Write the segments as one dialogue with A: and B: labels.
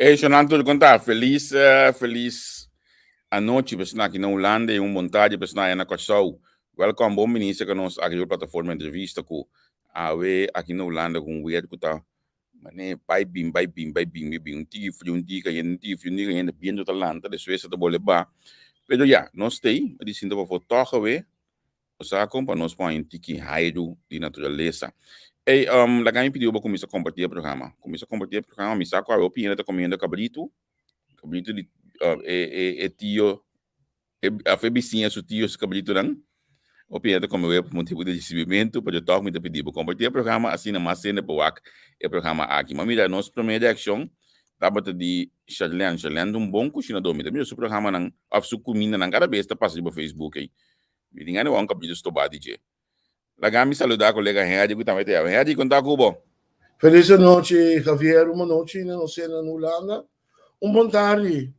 A: Hey, Shonan tur konta, felis, eh, felis anochi pesna aki na Hulanda i un bon tardi pesna aya na Kòrsou. Wèlkòm, bon bini serka nos aki riba plataforma entrevista ku awe aki na Hulanda ku un weer ku ta mane bai bin, bai bin, bai bin, bai bin, un tiki friu, un tiki kayente, un tiki friu, un tiki kayente, bientu ta lanta, despues ta bolbe ba. Pero ya, nos t'ei, a di sinta pafó tòg awe Bo sa kon pa nos por haña un tiki hairu di naturalesa. Ey, um, laga mi pidi bo kuminsá kompartí e programa. Kuminsá kompartí e programa. Mi sa ku awe hopi hende ta komiendo kabritu. Kabritu di uh, e, e, e tio, e, of e bisiña su tio su kabritunan. Hopi hende ta kome web pa motibu di risibimentu, pero tòg mi ta pidi bo kompartí e programa asina mas hende por wak e programa aki. Ma mira, nos promé reakshon tabata di Charlene. Charlene ta un bon kushinadó. Mi ta mira su programanan òf su kumindanan kada bes ta pasa riba Facebook ei. Mi tin gana wou un kabritu stobá di dje. Laga mi saludá kolega Henry ku tambe ta yawe. Henry, kon ta ku bo?
B: Felis anochi Javier, un anochi na nos hende na Hulanda, un bon tardi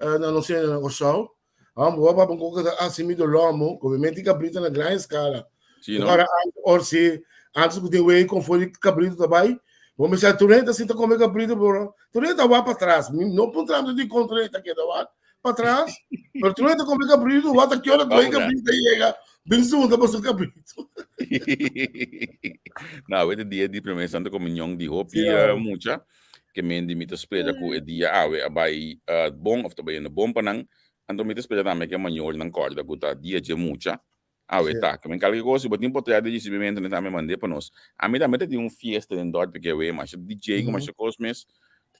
B: na nos hende na Kòrsou. Amo bo papia un koko ta hasi mi doló amo, komementu di kabritu na gran eskala.
A: Sí, no?
B: Ora antes, or si, antes ku tin wei kon for di kabritu ta bai, bo mester tur hende ta sinta kome kabritu, pero tur hende ta wak patras. Mi no puntra mi dikon tur hende ta keda wak. patras, pero tu no te come cabrito, wat a que hora doy cabrito llega, bin zunda pa su cabrito.
A: Nou, e dia di primer Santa Comunión di hopi
B: Sí, ah.
A: mucha, ke men di mi ta spera ku e dia awe a bai bon of ta bai yendo bon pa nan, anto mi ta spera tambe ke mayornan kòrda ku ta dia dje mucha awe
B: Sí.
A: ta. Ke men kalke kos, si bo tin potret di risibimentu nan tambe mand'é pa nos. Ami tambe ta tin un fiesta den dorp ke awe, masha DJ ku masha kos mes.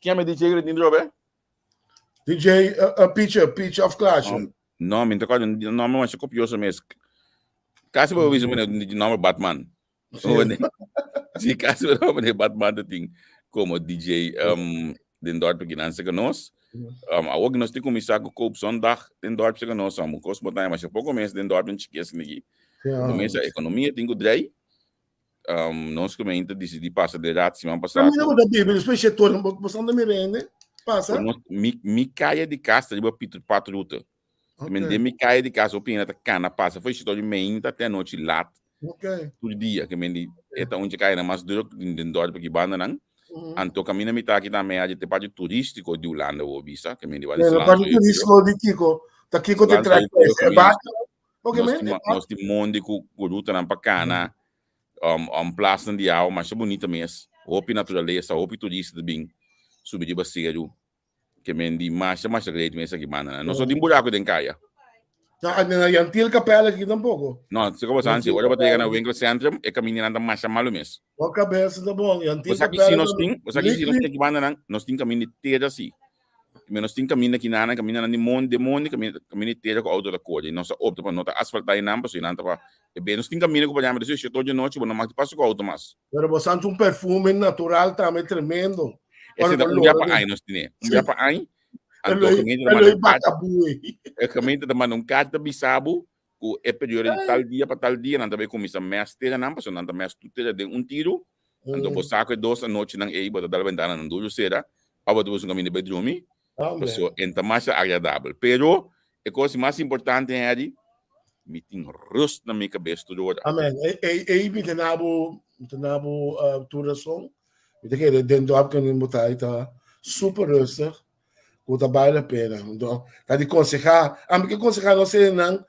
A: Ken ami DJ ku ta tin drobe?
B: DJ Pietje, Pietje of Klaasje?
A: No, mi no ta kòrda un nòmber masha kopioso mes. Kasi bo bisa mi di nòmber Batman. Sí, kasi bo nòmber Batman ta tin komo DJ um, den dorp aki nan serka nos. Awor ku nos tin kuminsá ku koopzondag den dorp serka nos, amo kos bo ta masha poko mes den dorp den chikí esaki. Kuminsá ekonomia tin ku drei. Nos gemeente disidí pasa de raad siman pasá.
B: Kaminda bo ta biba, despues she toren, bo bo santa mirende, pasa.
A: Nos, mi, mi kaya di kas ta riba Pieter Pad route.
B: Ok.
A: Men den mi kaya di kas hopi hende ta kana pasa for shito di meinta te anochi lat.
B: Ok.
A: Tur dia, ke men di e ta un dje kayanan mas druk den dorp aki bandanan. Anto kaminda mi ta aki tambe a te parti turístiko di Hulanda bo bisa, ke men di wak di
B: Pero
A: Slanso
B: parti
A: e
B: turístiko di kiko? Ta kiko te
A: Slanso
B: trek
A: e
B: e baka? Oke,
A: Nos
B: men,
A: tin, nos tin mondi ku ku rutanan pa kana, plasnan di awa masha bunita mes, hopi naturalesa, hopi turista ta bin subi riba seru, ke men di masha masha great mes aki banda nan. Nos no tin buraku den kaya.
B: No, na Yantil Kapel aki tampoko.
A: No, si komo san si, ora bo ta yega na winkelcentrum, e kamindanan ta masha malu mes.
B: Bo kabesa ta bon, Yantil
A: Bo sa ki
B: Kapel
A: si nos tin, bo sa ki si nos tin aki banda nan, nos tin kaminda di tera si. Mi nos tin kaminda kinanan, kamindanan di mon, de mondi, kaminda, kaminda di tera ku outo ta kore. Nos a opta pa no ta asfaltá einan, pasobra einan ta pa e be. Nos tin kaminda ku por yama despues shete ocho di nochi, bo no mag di pasa ku outo mas.
B: Pero bo santi un perfume natural tambe tremendo. Ora
A: Esei ta
B: bo
A: un bia
B: lora
A: pa
B: den.
A: aña nos tene. Un bia pa aña, anto
B: Eloi,
A: gemeente ta manda
B: eloi
A: un karta,
B: bakabu ei.
A: e gemeente ta manda un karta bisa bo ku e periodo di tal dia pa tal dia nan ta bai kuminsá mès teranan, pasobra nan ta mès tur tera den un tiru. Anto bo sa ku e dos anochinan ei bo ta dal bentananan duru sera, pa bo ta busca un caminda bai drumi, paso en ta masha agradabel. Pero e cos mas importante, Harry, mi tin rust na mi cabes tur ora.
B: Amen. Ei, ei mi ta na bo, mi ta na bo tur rason. Mi ta kere den dorp ku bo ta, ta super rustig, ku ta bale la pena. Anto, ta di conseha, ami ke conseha nos hendenan,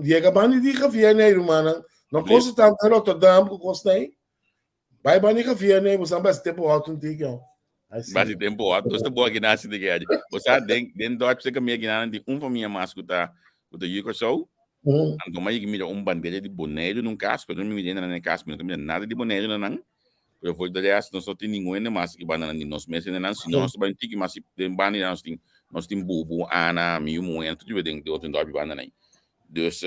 B: yega banda di Javier nei rumannan, no kosta tanto na Rotterdam ku kosta ei. Bai bani ka fia nei, bosan basi tempo hot un tiki.
A: Basi tempo hot, nos ta boa gina si de gedi. Bosa den den dorp se kamia gina di un famia mas ku ta ku ta yu Kòrsou. Anto ma yigi mira un bandera di Boneiru nun kas, pero mi mira nan kas, mi no ta mira nada di Boneiru na nan. Pero for de rest nos no tin ningun hende mas ki banda nan di nos mes hende nan, si nos ta bai un tiki mas den banda nos tin nos tin Bubu, Ana, mi yu muhé, tur den den otro dorp banda nan. Dus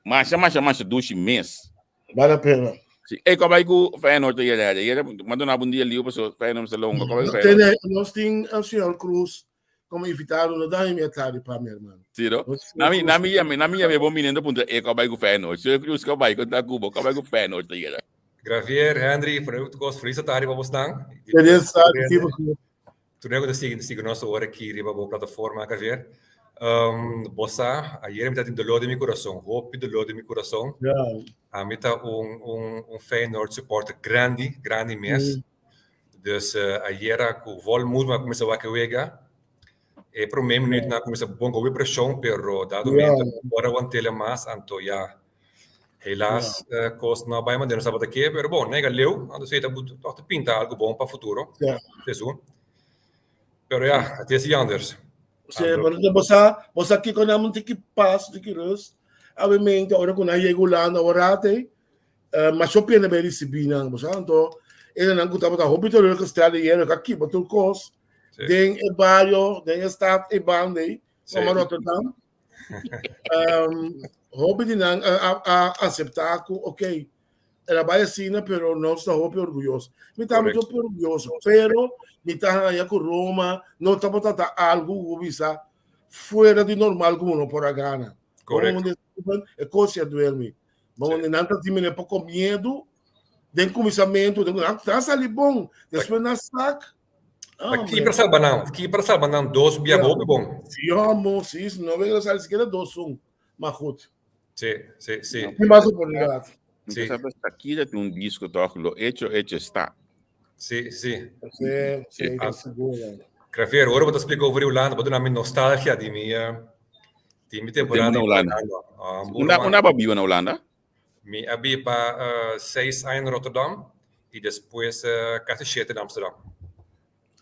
A: Masha masha masha dushi mes.
B: Bale la pena.
A: Si, ey ko bai ku Feyenoord ta yera yera. Yera m'a duna bo un dia liu paso Feyenoord mester longa. Ko bai ku Feyenoord?
B: Tene, nos tin el señor Cruz como invitado, no daña mi tarde pa mi hermano.
A: Si no?
B: Nos señor
A: Nami
B: Cruz.
A: nami yami nami yami bon biniendo puntra ey ko bai ku Feyenoord. Señor Cruz ko bai konta ku bo ko bai ku Feyenoord ta yera.
C: Gravier, Henry, por e kos feliz tarde pa bosnan.
B: Feliz tarde, tipo.
C: Tur hende ku ta sigui sigui nos awor aki riba bo plataforma Javier. Bo sa, ayer mi ta tin dolor den mi kurason, hopi dolor den mi kurason. Ami ta un un un Feyenoord supporter grandi, grandi mes. Dus ayera ku Volmoed a kuminsá wak e wega. E promé minuut nan a kuminsá bon ku hopi preshon, pero dado momento no por a want'el mas, anto ya helaas kos no a bai manera nos tabata ke, pero bon, nega leu, anto esei ta tòg ta pinta algu bon pa futuro, sesu. Pero ya, a tin anders.
B: Sí, pero bo sa, bo sa kiko nan un tiki pas, un tiki rust. Obviamente, ora ku nan yega Hulanda, ora te, Masho pena bai risibí nan, bo sa, anto enanan ku tabata hopi teleurgesteld di yero ka kiba tur kos den e bario, den e stad e banda ei, como Rotterdam. Hopi di nan a aseptá ku ok, el a bai asina, pero nos ta hopi orguyoso. Mi tambe ta hopi orguyoso, pero mi ta haña ku Roma no tabata ta algu ku bo bisa fuera di normal ku bo no por a gana.
C: Korekto.
B: E kos ya duel mi. Ma wanneer nan ta tin mene poko miedu den kuminsamentu, den nan ta sali bon, despues nan sak.
C: Ma keeper salba nan, keeper salba nan dos bia hopi bon.
B: Si homo, si, no veo sali siquiera 2-1, maar goed.
C: Si, si, si.
B: Tin mas oportunidad.
A: Si. Sabes, Shakira tin un disco toch, Lo hecho, hecho está.
C: Si, si.
B: Si, si, ta sigur.
C: Kravier, ora bo ta splika over di Hulanda, bo duna mi nostalgia di mi Di mi temporada
A: na Hulanda. Unda, unda bo a biba na Hulanda?
C: Mi a biba seis aña na Rotterdam y despues casi shete na Amsterdam.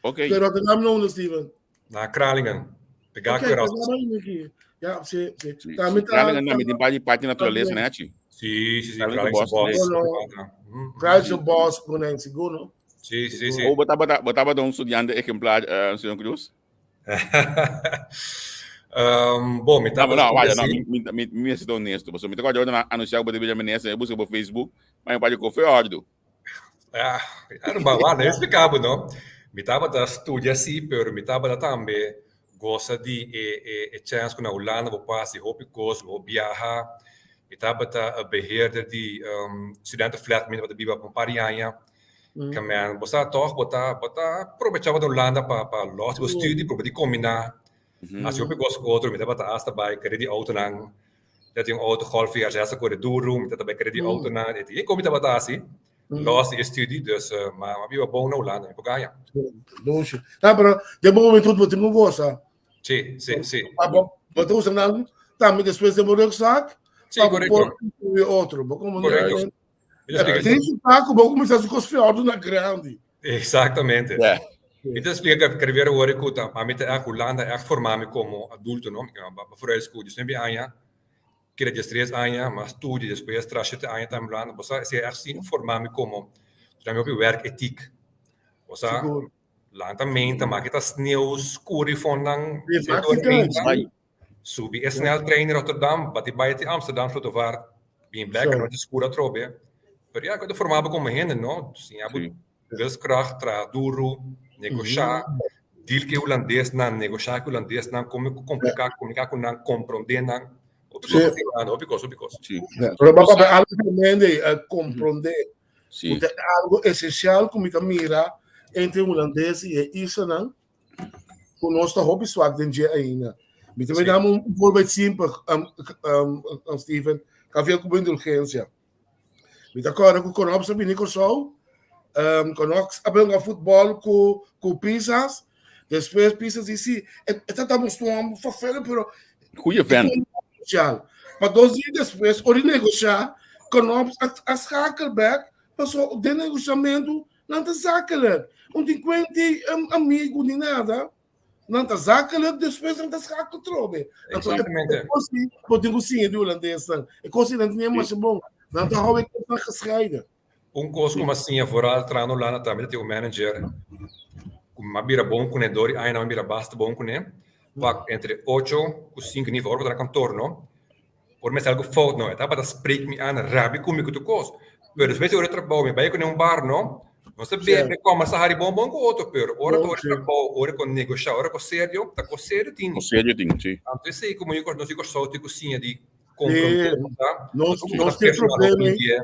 A: Ok.
B: De Rotterdam na unda, Steven?
C: Na Kralingen. Pegá
B: ku
C: Erasmus.
B: Ja, si, si.
A: Si, si. Kralingen na mi tin par di parti naturalesa na achi.
C: Si, si, si. Kralingen bos.
B: Kralingen bos, bonai, sigur, no?
C: Si, si, si.
A: Oh, bo tabata, bo tabata un studiante ejemplar, señor Cruz?
C: Bon, mi tabata
A: No, no, no, mi, mi, mi, mi mester ta honesto. Pasobra mi ta kòrda ora nan anunsiá ku bo ta bira minister, mi buska bo Facebook, ma mi papia kofe òrdu.
C: Ah, ya, no, wak, no explica bo, no. Mi tabata studia sí, pero mi tabata tambe gosa di e, e, e chance ku na Hulanda bo por hasi hopi kos, bo por biaha. Mi tabata beheerder di studentenflat, mi tabata biba pa un par di aña. Ke men, bo sa tòg bo ta bo ta probechá bo ta Hulanda pa pa lòs di bo studi, proba di kombiná hasi hopi kos ku otro. Mi tabata asta bai kere di outonan, mi tabatin un outo Golf R6 a kore duru, mi tabata bai kere di outonan. E tin kon mi tabata hasi lòs di e studi, dus ma mi a biba bon na Hulanda, mi por gaña.
B: Dushi. Ta, pero den bo hubentud bo tin ku gosa.
C: Si, si, si.
B: Pa bo bo ta usa nan tambe despues den bo rugzak
C: Si,
B: pa bo
C: korekto.
B: por inclui otro. Bo komo
C: Korekto.
B: Triste ta ku bo kuminsá su kos fiòrdu na grandi.
C: Exactamente. Mi ta splika ku Rivera wòrdu ku ta pa mi ta ègt Hulanda ègt forma mi komo adulto no. Mi a foruit ku diesnuebe aña, keda diestres aña, mi a studia despues tras shete aña tambe Hulanda. Bo sa esei ègt sin forma mi komo duna mi hopi wèrk etik. Bo sa lanta menta maki ta sneu skur di fonnan Subi e sneltrein di Rotterdam, bati bai te Amsterdam Slotervaart, bin bek anochi skur atrobe. Pero ya, ku ta forma bo komo hende, no? Siña bo wilskracht, traha duru, negoshá, deal ku e hulandesnan, negoshá ku e hulandesnan, kon kompliká, komuniká ku nan, komprondé nan. Hopi kos ta siña, hopi kos, hopi kos.
B: Pero bo a papia algu tremendo ei, komprondé. Ku ta algu esensial ku mi ta mira entre hulandes i e islanan. ku nos ta hopi swak den dje ainda. Mi ta dam un voorbeeld simpel, Steven, ka ku bo indulgensia. Mi ta kòrda ku Konops a bini Kòrsou, Konops a hunga futbòl ku ku Pisas, despues Pisas di si, e ta ta mustra un vervelend pero
A: Goeie vent.
B: Pa dos dia despues, ora di negoshá, Konops a schakel bèk, pasobra den negoshamentu Nan ta zakelijk. Un tin kuenti amigu ni nada. Nan ta zakelijk, despues nan ta schakel trobe.
C: Exactamente.
B: E kos di, bo tin ku siña di hulandesnan. E kos di nan tin masha bon. Nan ta hou e kosnan gescheiden.
C: Un kos ku mi a siña vooral trahando Hulanda tambe ta tin un manager ku mi a bira bon kuné dor di añanan mi a bira basta bon kuné. Wak entre ocho ku sinku nivel ora bo ta na kantor no. Ora mi hasi algu fout no, e tabata spreek mi aan, rabia ku mi ku tur kos. Pero despues di ora di trabou mi bai kuné un bar no, nos ta bebe, kòmbersá, hari bon bon ku otro, pero ora ta ora di trabou, ora ku negoshá, ora ku serio, ta kos serio tin.
A: Kos serio tin, si.
C: Anto esei komo yu nos di Kòrsou tin ku siña di komprondé,
B: sa. Nos nos tin problema ei.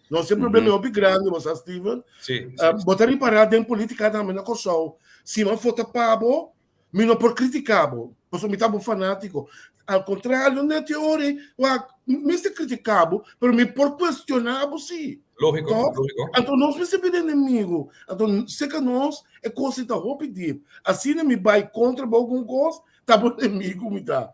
B: Nos tin problema hopi grandi, bo sa Steven.
C: Si.
B: Bo ta ripará den polítika tambe na Kòrsou, si bo vota pa bo, Mi no por critica bo, pasobra mi ta bo fanatico. Al contrario, net e ora ei, wak, mi mester critica bo, pero mi por cuestiona bo si.
C: Lógiko, lógiko.
B: Anto nos mester bira enemigo. Anto seka nos e kos ei ta hopi diep. Asina mi bai kontra bo algun kos, ta bo enemigo mi ta.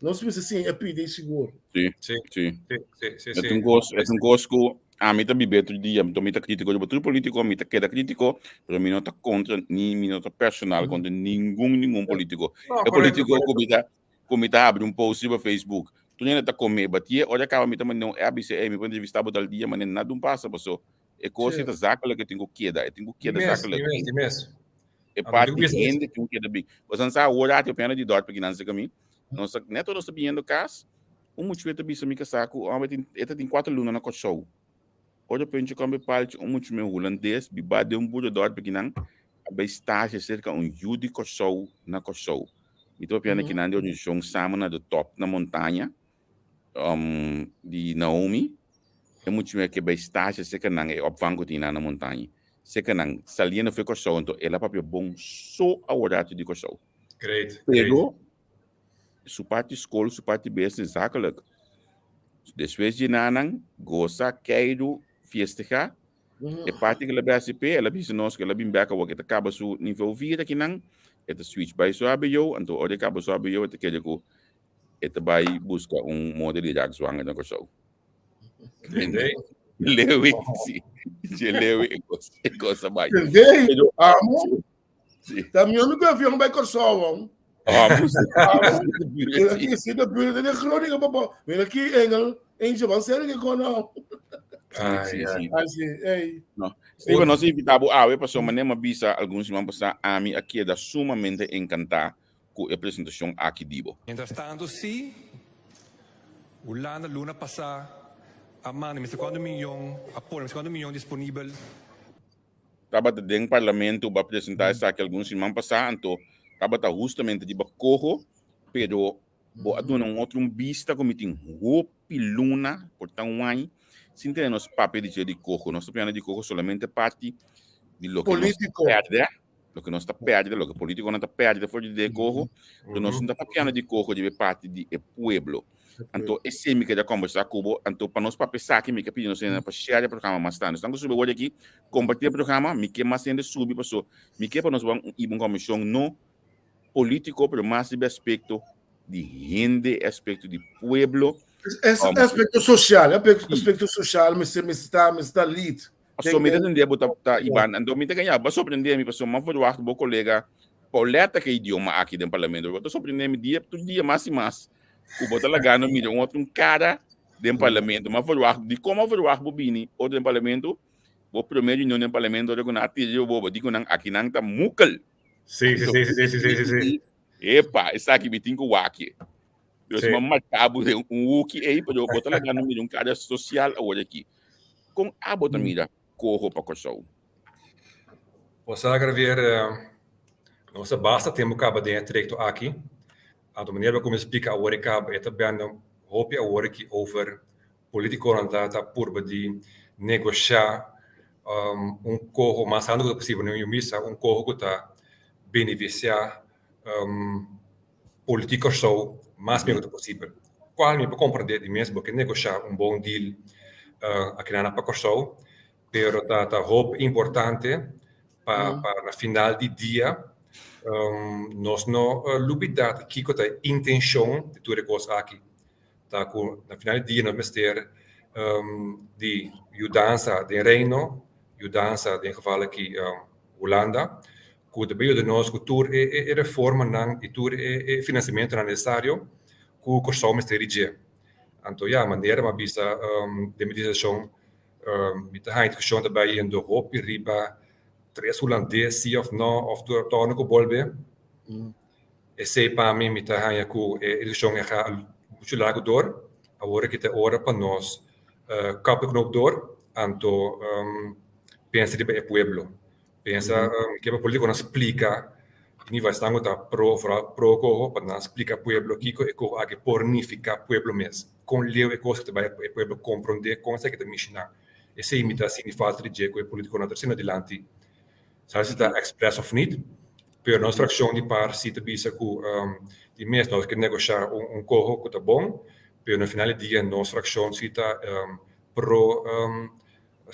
B: Nos mester siña e pidi ei sigur.
A: Sí, sí, sí. Sí, sí, sí. E un kos, e un kos ku ami ta biba tur dia, anto mi ta kritiko riba tur politiko, mi ta keda kritiko, pero mi no ta kontra ni mi no ta personal kontra ningun ningun politiko. E politiko ku mi ta ku mi ta habri un post riba Facebook, tur hende ta kome, batié, ora kaba mi ta manda un app bisa, ey, mi por entrevistá bo tal dia, manera nada un pasa, paso e kos ei ta zakelijk, e tin ku keda, e tin ku keda zakelijk.
C: Di mes, di mes.
A: E parti hende tin ku keda bin. Boso sa awor ati opena di dòrp aki nan serka mi, nos ta, nèt ora nos ta biniendo kas, un muchué ta bisa mi kasá ku homber tin, e ta tin kuater luna na Kòrsou. Ora pencho kòmbe palchi un muchué hulandes bibá den un buro dòrp aki nan, a bai stage serka un yu di Kòrsou na Kòrsou. Mi ta papiando akinan di organisashon Samen naar de Top na Montaña, di Naomi. E muchué ke bai stage serka nan, e opvang ku tin nan na Montaña. Serka nan, saliendo for Kòrsou, anto el a papia bon so aworachi di Kòrsou.
C: Great,
A: Pero su parti skol, su parti business, zakelijk. Despues di nanan, gosa, keiru, fiestega. E parti ku el a bai hasi p'e, el a bisa nos ku el a bin bek awor ku e ta kaba su nivel vier akinan, e ta switch bai su hbo, anto ora e kaba su hbo e ta kere ku e ta bai buska un moda di rak zwanger na Kòrsou. Lewi, si. Dje lewi e kos, e kos a bai.
B: Entendé? Amo. Ta mi amigo avião bai Kòrsou.
A: Amo.
B: Mira aki, si de buurt de Groningen, papa. Mira aki, Engel. Eentje, wat zeg ik gewoon nou?
A: Sí, sí. Ai, sí, ei. No. Steven, nos invitá bo awe pasobra manera mi a bisa algun siman pasá, ami a keda sumamente enkantá ku e presentashon aki di bo.
C: Mientras tanto si, Hulanda luna pasá a manda mester kuantu miyon, a pone mester kuantu miyon disponibel.
A: Tabata den parlamento bo a presentá esaki algun siman pasá, anto tabata hustamente riba koho, pero bo a duna un otro un bista ku mi tin hopi luna, por ta un aña, sin tene nos papia di dje di koho. Nos ta piensa di koho solamente parti di loke nos ta pèrdè. Loke nos ta pèrdè, loke politikonan ta pèrdè for di de koho, pero nos no ta papiando di koho di e parti di e pueblo. Anto esei mi keda kombersá ku bo, anto pa nos papia esaki mi ke pidi nos hende pa share e programa mas tantu. Esnan ku subi awor aki, kompartí e programa, mi ke mas hende subi paso mi ke pa nos ban hiba un kombershon no polítiko pero mas riba e aspekto di hende, e aspekto di pueblo.
B: E aspekto sosial, e aspekto sosial mester mester ta mester ta lead.
A: Paso mi ta tende bo ta ta Ivan, anto mi ta gaña, bo a sorprende mi paso mi a verwacht bo kolega Pauletta ke idioma aki den parlamento, bo ta sorprende mi dia tur dia mas i mas ku bo ta lagando mira un otro un kara den parlamento, mi a verwacht, dikon mi a verwacht bo bini otro den parlamento, bo prome reunion den parlamento ora ku nan a tira riba bo, bo di ku nan aki nan ta mukel.
C: Sí, sí, sí, sí, sí, sí, sí.
A: Epa, esaki mi tin ku wak. Pero si marca bo den un hoeki ei, pero bo ta laga no mira un cara social awor aki. Kon abo ta mira coho pa Kòrsou?
C: Bo sa, Javier, nos a basta tempu kaba den e trayekto aki. Anto manera bo kuminsá splika awor e kaba, e ta bende hopi awor aki over politikonan ta ta purba di negoshá un koho mas tantu ku ta posibel, no misa un koho ku ta benefisiá Politik Kòrsou mas mihó ku ta posibel. Kual mi por komprendé di mes bo ke negoshá un bon deal akinan pa Kòrsou, pero ta ta hopi importante pa pa na final di dia nos no lubidá ta kiko ta e intenshon di tur e kos aki. Ta ku na final di dia nos mester di yudansa den Reino, yudansa den geval aki Hulanda, ku ta bin yuda nos ku tur e reformanan i tur e finansiamentunan nesesario ku Kòrsou mester di dje. Anto ya, manera mi a bisa den mi disertashon, mi ta haña diskushon ta bai yendo hopi riba tres hulandes si òf no òf tòg no ku bolbe. Esei pa mi, mi ta haña ku e diskushon a ga muchu largu dor. Awor aki ta e ora pa nos kap e knoop dor, anto pensa riba e pueblo. Pensa ke pa politikonan splika ni va esnan ku ta pro foral pro koho pa nan splika pueblo kiko e koho aki por nifiká pueblo mes. Kon leu e kos ta bai pa e pueblo komprondé kon esaki ta mishiná. Esei mi ta sinti falta di dje ku e politikonan ta tresiendo dilanti. Sa si ta express of nit, pero nos frakshon di par si ta bisa ku di mes nos ke negoshá un koho ku ta bon, pero na final di dia nos frakshon si ta pro.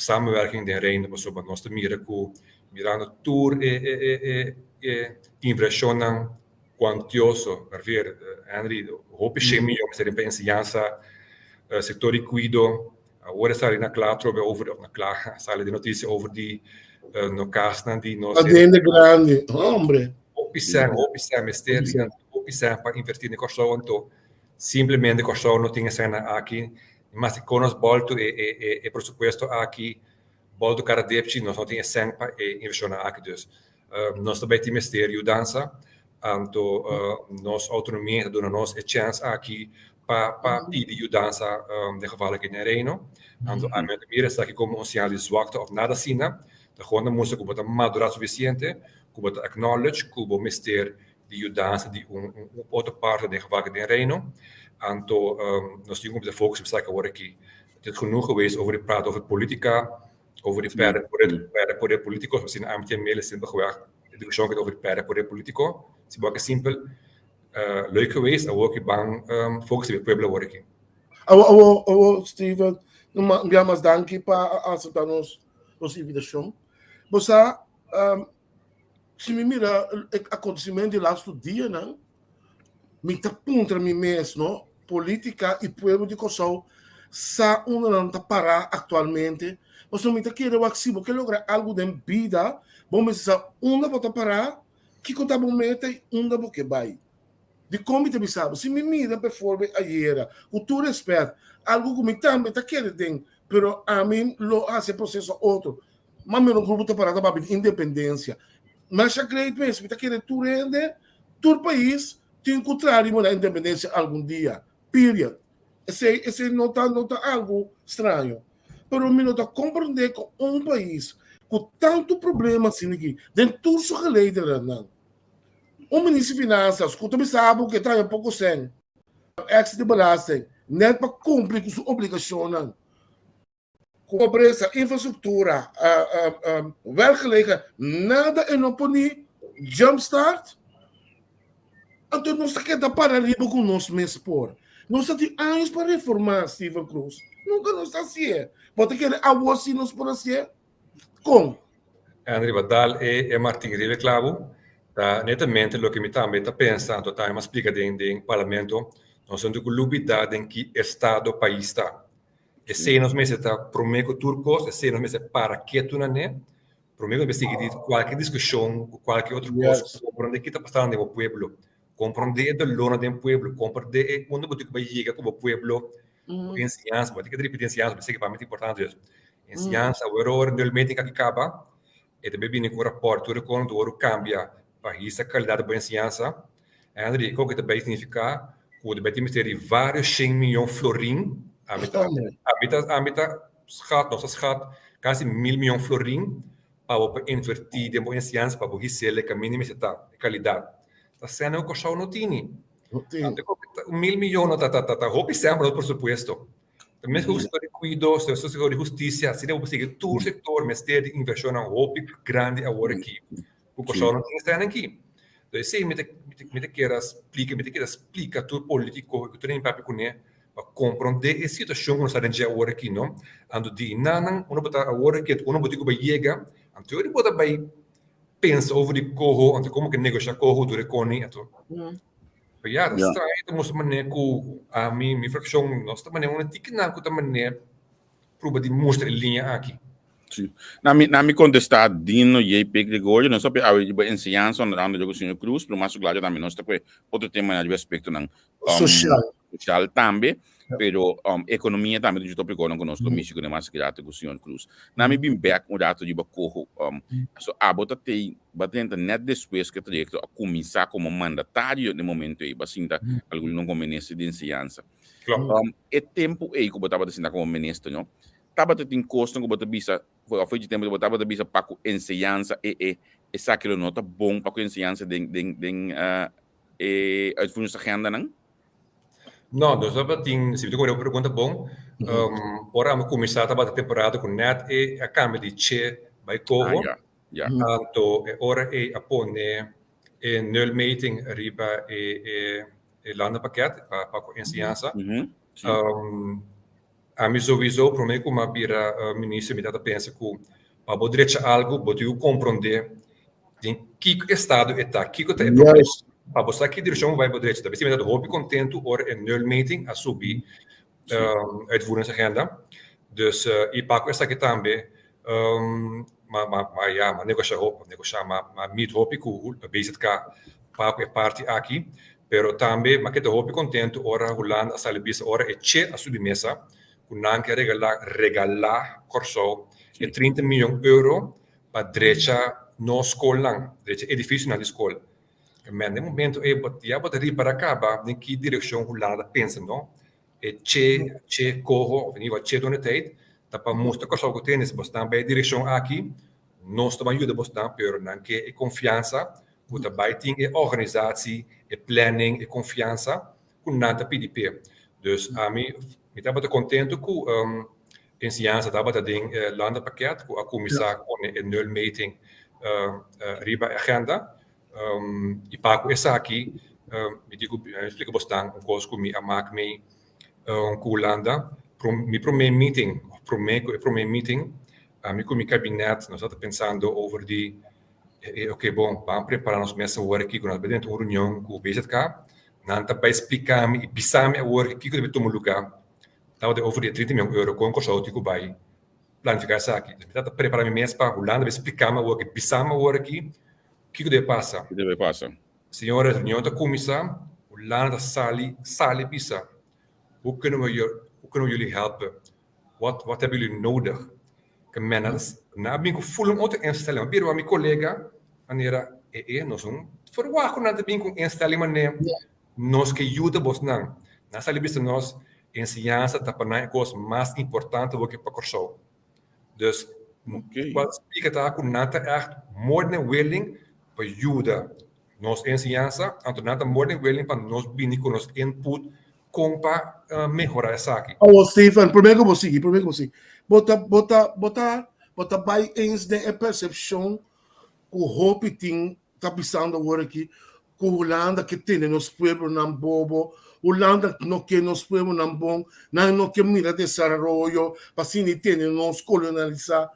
C: samenwerking den Reino pasobra nos ta mira ku mirando tur e e e e e invershonnan kuantioso, me refier Henry, hopi shen miyon mester den pa enseñansa, sektor di kuido, awor a sali na kla atrobe over of na kla, a sali den notisia over di no kasnan di nos.
B: Adende grandi, hombre.
C: Hopi sèn, hopi sèn mester di hopi sèn pa invertí den Kòrsou anto simplemente Kòrsou no tin e sènnan aki, mas di kon nos bòltu e e e presupuesto aki bòltu kada depchi nos no tin e sèn pa e invershonnan aki dus nos ta bai tin mester yudansa anto nos outonomia ta duna nos e chèns aki pa pa pidi yudansa den geval aki den Reino anto ami no ta mira esaki komo un señal di zwakte òf nada asina ta gewoon ta mustra ku bo ta madurá sufisiente ku bo ta acknowledge ku bo mester di yudansa di un otro parte den geval aki den Reino anto nos tin ku bisa focus riba esaki awor aki Het is genoeg geweest over di praat over politica, over di perde poder, perde poder politico, asina ami tin mele simpelweg e discusion cu ta over di perde poder politico, si bo a ke simpel, leuk geweest, awor ki ban focus riba e pueblo awor aki.
B: Awo, awo, awo, Steven, un bia mas danki pa a acepta nos, nos invitacion. Bo sa, si mi mira e acontecimento di laatste dianan, Mi ta puntra mi mes, no, politica y pueblo di Kòrsou sa unda nan ta pará aktualmente? Pasobra mi ta kere wak si bo ke logra algu den bida, bo mester sa unda bo ta pará, kiko ta bo meta y unda bo ke bai. Dikon mi ta bisa bo? Si mi mira bevoorbeeld ayera, ku tur respèt, algu ku mi tambe ta kere den, pero ami lo hasi e proseso otro. Mas o menos un grupo ta pará ta papia di independensia. Masha great mes, mi ta kere tur hende Tur pais tin ku traha riba nan independensia algun dia. Period. Esei esei no ta no ta algu straño. Pero mi no ta komprendé ku un pais ku tantu problema asina aki den tur su gelederen, un minister di finansas ku ta bisa bo ku e ta haña poko sèn èks di belasting nèt pa kumpli ku su obligashonnan. Pobresa, infrastruktura, werkgelegenheid, nada e no por ni jumpstart. Anto nos ta keda para riba ku nos mes por. Nos ta tin años pa reformá, Steven Cruz. Nunka nos ta hasié. Bo ta kere awor si nos por hasié? Kon?
C: Henry ba dal e e Martin riba e klabu ta netamente loke mi tambe ta pensa anto tambe mi a splika den den parlamento nos no tin ku lubida den ki estado pais ta. Esei nos mester ta promé ku tur kos, esei nos mester para ketu na ne, promé ku nos mester sigui di kualke diskushon ku kualke otro kos, komprondé ki ta pasando den bo pueblo, komprondé e dolornan den pueblo, komprondé e unda bo tin ku bai yega ku bo pueblo, ku enseñansa, bo tin ku ripití enseñansa, bo esei pa mi ta importante. Enseñansa, awor ora nulmente kaki kaba, E ta bini ku rapòrt tur e kon ta wòrdu kambia pa hisa kalidat di bo enseñansa. Henry, kiko ta bai signifiká ku ta bai tin mester di vários shen miyon florin, ami ta ami ta ami ta skat, nos ta skat kasi mil miyon florin pa bo por invertí den bo enseñansa pa bo his'el e kaminda mester ta, e kalidat. Ta sèn ku Kòrsou no tini. Mil miyon no ta ta ta hopi sèn pa nos presupuesto. Ta mes ku sektor di kuido, sektor di hustisia, asina bo por sigui tur sektor mester di invershonnan hopi grandi awor aki ku Kòrsou no tin esnan aki. Entonces esei mi ta mi ta kere splika, mi ta kere splika tur politiko ku tur hende papia kuné pa komprondé e situashon ku nos ta den dje awor aki no. Anto di nan unda bo ta awor aki, unda bo tin ku bai yega, anto ora bo ta bai pensa over di koho, anto komo ke negoshá koho tur e koni, anto Pero ya, ta straño ta mustra manera ku ami, mi frakshon, nos ta manera un tikinan ku ta manera prueba di mustra e liña aki.
A: Sí. Na mi, na mi kontestá Dino JP Gregorio, nos ta awe riba enseñansa onder andere ku señor Cruz, pero mas klaru tambe nos ta kue otro tema na riba aspektonan
B: Sosial.
A: Sosial tambe, pero ekonomia tambe ta un topikonan ku nos lo mishi kuné mas grato ku señor Cruz. Na mi bin bèk un rato riba koho, so abo ta tei Bo a drenta net despues ku e trayekto a kuminsá komo mandatario den momento ei. Bo a sinta algun luna komo minister di enseñansa. E tempu ei ku bo tabata sinta komo minister, no, tabata tin kosnan ku bo ta bisa, òf e tempu bo tabata bisa pa ku enseñansa e e esaki lo no ta bon pa ku enseñansa den den den e uitvoeringsagendanan?
C: No, nos tabatin, si mi ta kore bo pregunta bon, ora ami kuminsá tabata temporada ku net e a kambia di che bai koho. Anto e ora ei a pone e nulmeting riba e e landenpakket pa pa ku enseñansa. Ami sowieso prome ku mi a bira minister mi tabata pensa ku pa bo drecha algu bo tin ku komprondé den kiko estado e ta, kiko ta e problema pa bo sa ki direkshon bo bai bo drecha. Ta besi mi tabata hopi kontentu ora e nulmeting a subi uitvoeringsagenda. Dus i pa ku esaki tambe ma ma ya ma negosha hopi, negosha ma ma meet hopi ku BZK pa ku e parti aki. Pero tambe mi a keda hopi kontentu ora Hulanda a sali bisa ora e che a subi mesa ku nan ke regalá regalá Kòrsou e 30 miyon euro pa drecha nos skolnan, drecha edifisionan di skol. Men den momento ei bo ya bo ta ripara kaba den ki direkshon Hulanda ta pensa no. E che che koho of in ieder geval che done tijd ta pa mustra Kòrsou ku tene si bo stan bai e direkshon aki nos ta ban yuda bo stan pero nan ke e konfiansa ku ta bai tin e organisatie, e planning, e konfiansa ku nan ta pidi p'e. Dus ami mi tabata kontentu ku enseñansa tabata den e landenpakket ku a kuminsá pone e nulmeting riba e agenda. I pa ku esaki mi di ku mi splika bosnan un kos ku mi a mak mi ku Hulanda. Mi promé meeting, òf promé ku e promé meeting, ami ku mi kabinet nos tabata pensando over di oke bon, ban prepará nos mes awor aki ku nos bai drenta un reunion ku BZK. Nan ta bai splika mi i bisa mi awor kiko ta bai tuma lugá. Tabata over di e 30 mion euro kon Kòrsou tin ku bai planifiká esaki. Mi tabata prepará mi mes pa Hulanda bai splika mi awor aki, bisa mi awor aki Kiko debe pasa?
A: Kiko debe pasa?
C: Señores, reunion ta kuminsá, Hulanda ta sali, sali bisa, Hoe kunnen we je, hoe kunnen we jullie helpen? Wat, wat hebben jullie nodig? Ke men nan, nan a bin ku ful un otro instelling. Mi a bira wak mi kolega, manera, e e, nos no ferwagt ku nan ta bin ku un instelling manera nos ke yuda bosnan. Nan a sali bisa nos, enseñansa ta pa nan e kos mas importante wak pa Kòrsou. Dus, cual splica ta cu nan ta echt more than willing pa yuda nos enseñansa, anto nan ta more than willing pa nos bini cu nos input con pa mehora esaki.
B: Awo Stephen, prome cu bo sigui, prome cu bo sigui, bo ta, bo ta, bo ta, bo ta bay eens den e percepcion cu hopi tin ta bisando awor aki ku Hulanda ke tene nos pueblonan bobo, Hulanda no ke nos pueblonan bon, nan no ke mira desaroyo pa asina i tene nos kolonialisá.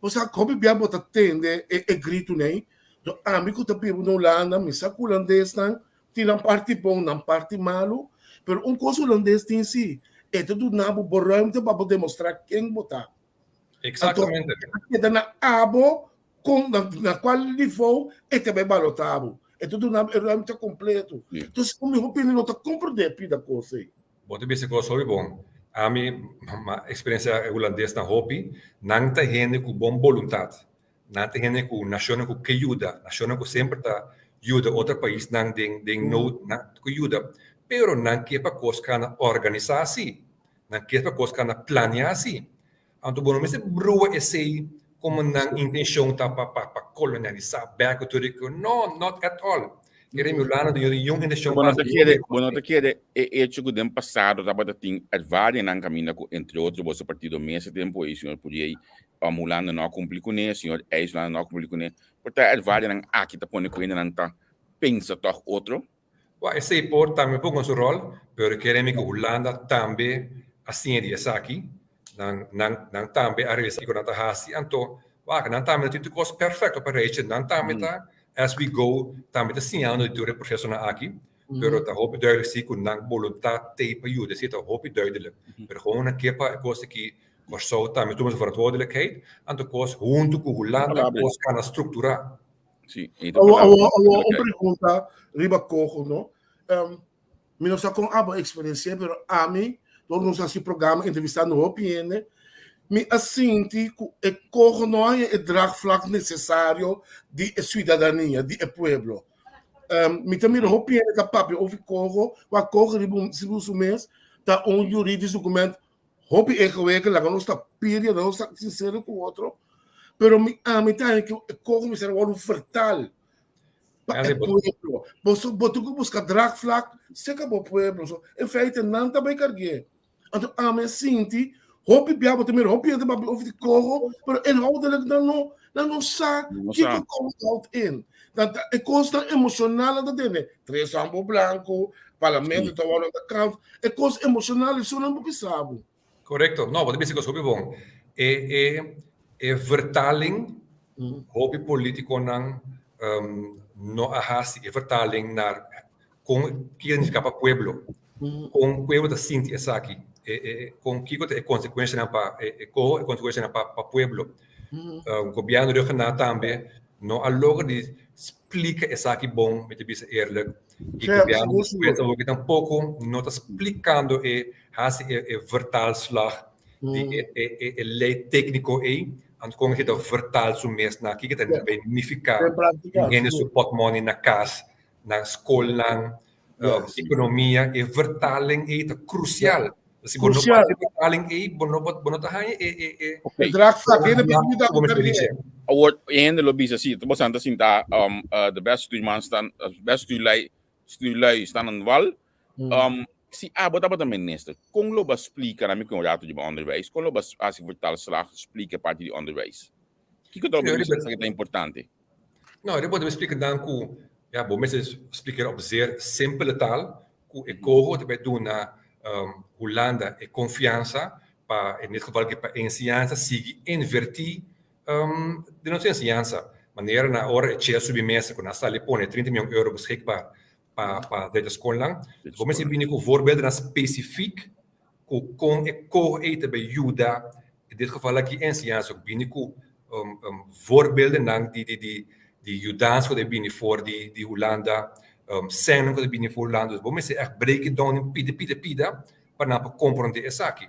B: Bo sa hopi bia bo ta tende e e gritonan ei. Enton ami ku ta biba na Hulanda mi sa ku hulandesnan tin nan parti bon, nan parti malu, pero un kos hulandes tin si, e ta duna bo bo ruimte pa bo demostrá ken bo ta. Anto
C: Exactamente.
B: a keda na abo Kon na, na cual niveau e ta bay balota bo. E ta duna e ruimte completo.
A: Yeah.
B: Entonces, un miho pende no ta comprende pida cos ey.
C: Bo ta bisa cos hopi bon. Ami, ma experiencia e hulandesnan hopi, nan ta hende cu bon boluntad. Nan ta hende cu nacionnan cu ke yuda, nacionnan cu semper ta yuda otro paisnan den den nood, nan cu yuda. Pero nan ke pa cos cana organisa si. Nan ke pa cos cana planea si. Anto bo no mester brua esei komo nan intencion ta pa pa pa kolonialisá bèk ku tur e ku. No, not at all. Kere mi Hulanda no tin niun intencion
A: Bo
C: pa
A: no ta
C: hasi
A: kere,
C: niun
A: bo no
C: kos
A: ta kere e echo ku den pasado tabata tin ervaringnan kaminda ku entre otro boso partido mes e tempu ei señor Puriey Hulanda no a kumpli kuné, señor Eis Hulanda no a kumpli kuné. Por ta ervaringnan aki ta pone ku hendenan ta pensa tòg otro?
C: Wak, esei por tambe por hunga su ròl, pero kere mi ku Hulanda tambe a siña di esaki. Nan, nan, nan tambe a realisá kiko nan ta hasi. Anto, wak, nan tambe no tin tur kos pèrfèkto pa Rachel. Nan tambe ta, as we go, tambe ta siñando di tur e prosesonan aki. Pero ta hopi duidelijk si ku nan boluntat t'ei pa yuda. Esei ta hopi duidelijk. Pero gewoon nan ke pa e kos aki Kòrsou tambe tuma su verantwoordelijkheid. Anto kos huntu ku Hulanda, kos kana strukturá.
A: Sí, e ta
B: Awo,
A: palabra
B: awo, awo, un
A: kijk.
B: pregunta riba coho, no? Um, mi no sa kon abo experiencia, pero ami, door nos hasi programa entrevistando hopi hende, mi a sinti ku e coho no haña e draagvlak necesario di e ciudadania, di e pueblo. Um, mi ta mira hopi hende ta papia over coho, wa coho riba un, riba su mes ta un juridisch document Hopi ingewikkeld, laga nos ta piria, laga nos ta sincero ku otro. Pero mi ami ta haña ku e kos mester a wòrdu vertaal pa e pueblo. Boso bo tin ku buska draagvlak serka bo pueblo. So, in feite nan ta bai karg'é. Anto ami a sinti hopi bia bo ta mira hopi hende papia over di koho, pero inhoudelijk nan no nan no sa kiko koho ta houdt in. Dan ta e kosnan emoshonal nan ta tene. Tres hambo blanko, parlamento ta wòrdu na kant. E kos emoshonal esun nan bo bisa bo.
C: Korekto. No, bo ta bisa kos hopi bon. E e e vertaling hopi politikonan no a hasi e vertaling naar kon kiko ta nifiká pa pueblo. Kon pueblo ta sinti esaki. E e kon kiko ta e konsekuenshanan pa e e koho e konsekuenshanan pa pa pueblo. Gobièrnu regional tambe no a logra di splika esaki bon, mi ta bisa eerlijk. I gobièrnu despues awor ki tampoko no ta splikando e hasi e e vertaalslag di e e e lei tékniko ei, anto kon e ta vertaal su mes na kiko ta bay nifiká hende su pòtmòni na kas, na skolnan, ekonomia, e vertaling ei ta krusial. Si bo no hasi e vertaling ei, bo no bo no ta haña e e e
B: E draagvlak, hende por yuda ku
A: perdié. Awor, hende lo bisa si, bo san ta sinta de best stuurman staan, best stuurlui, stuurlui staan aan de wal. Si abo tabata minister, kon lo bo a splika na mi ku un rato di bo onderwijs, kon lo bo a hasi vertaalslag splika e parti di onderwijs? Kiko ta bo bisa esaki ta importante?
C: No, riba bo debe splika nan ku, ya, bo mester splika op zeer simpele taal, ku e koho ta bai duna Hulanda e konfiansa pa, en dit geval pa enseñansa sigui invertí den nos enseñansa. Manera na ora e chea subi mesa ku nan sali pone 30 mion euro beschikbaar pa pa drecha skolnan. Bo mester bini ku voorbeeldennan spesifik ku kon e koho ei ta bai yuda, en dit geval aki enseñansa, bini ku voorbeeldennan di di di di yudansa ku ta bini for di di Hulanda, sènnan ku ta bini for Hulanda. Dus bo mester ègt break it down den pida pida pida pa nan por komprondé esaki.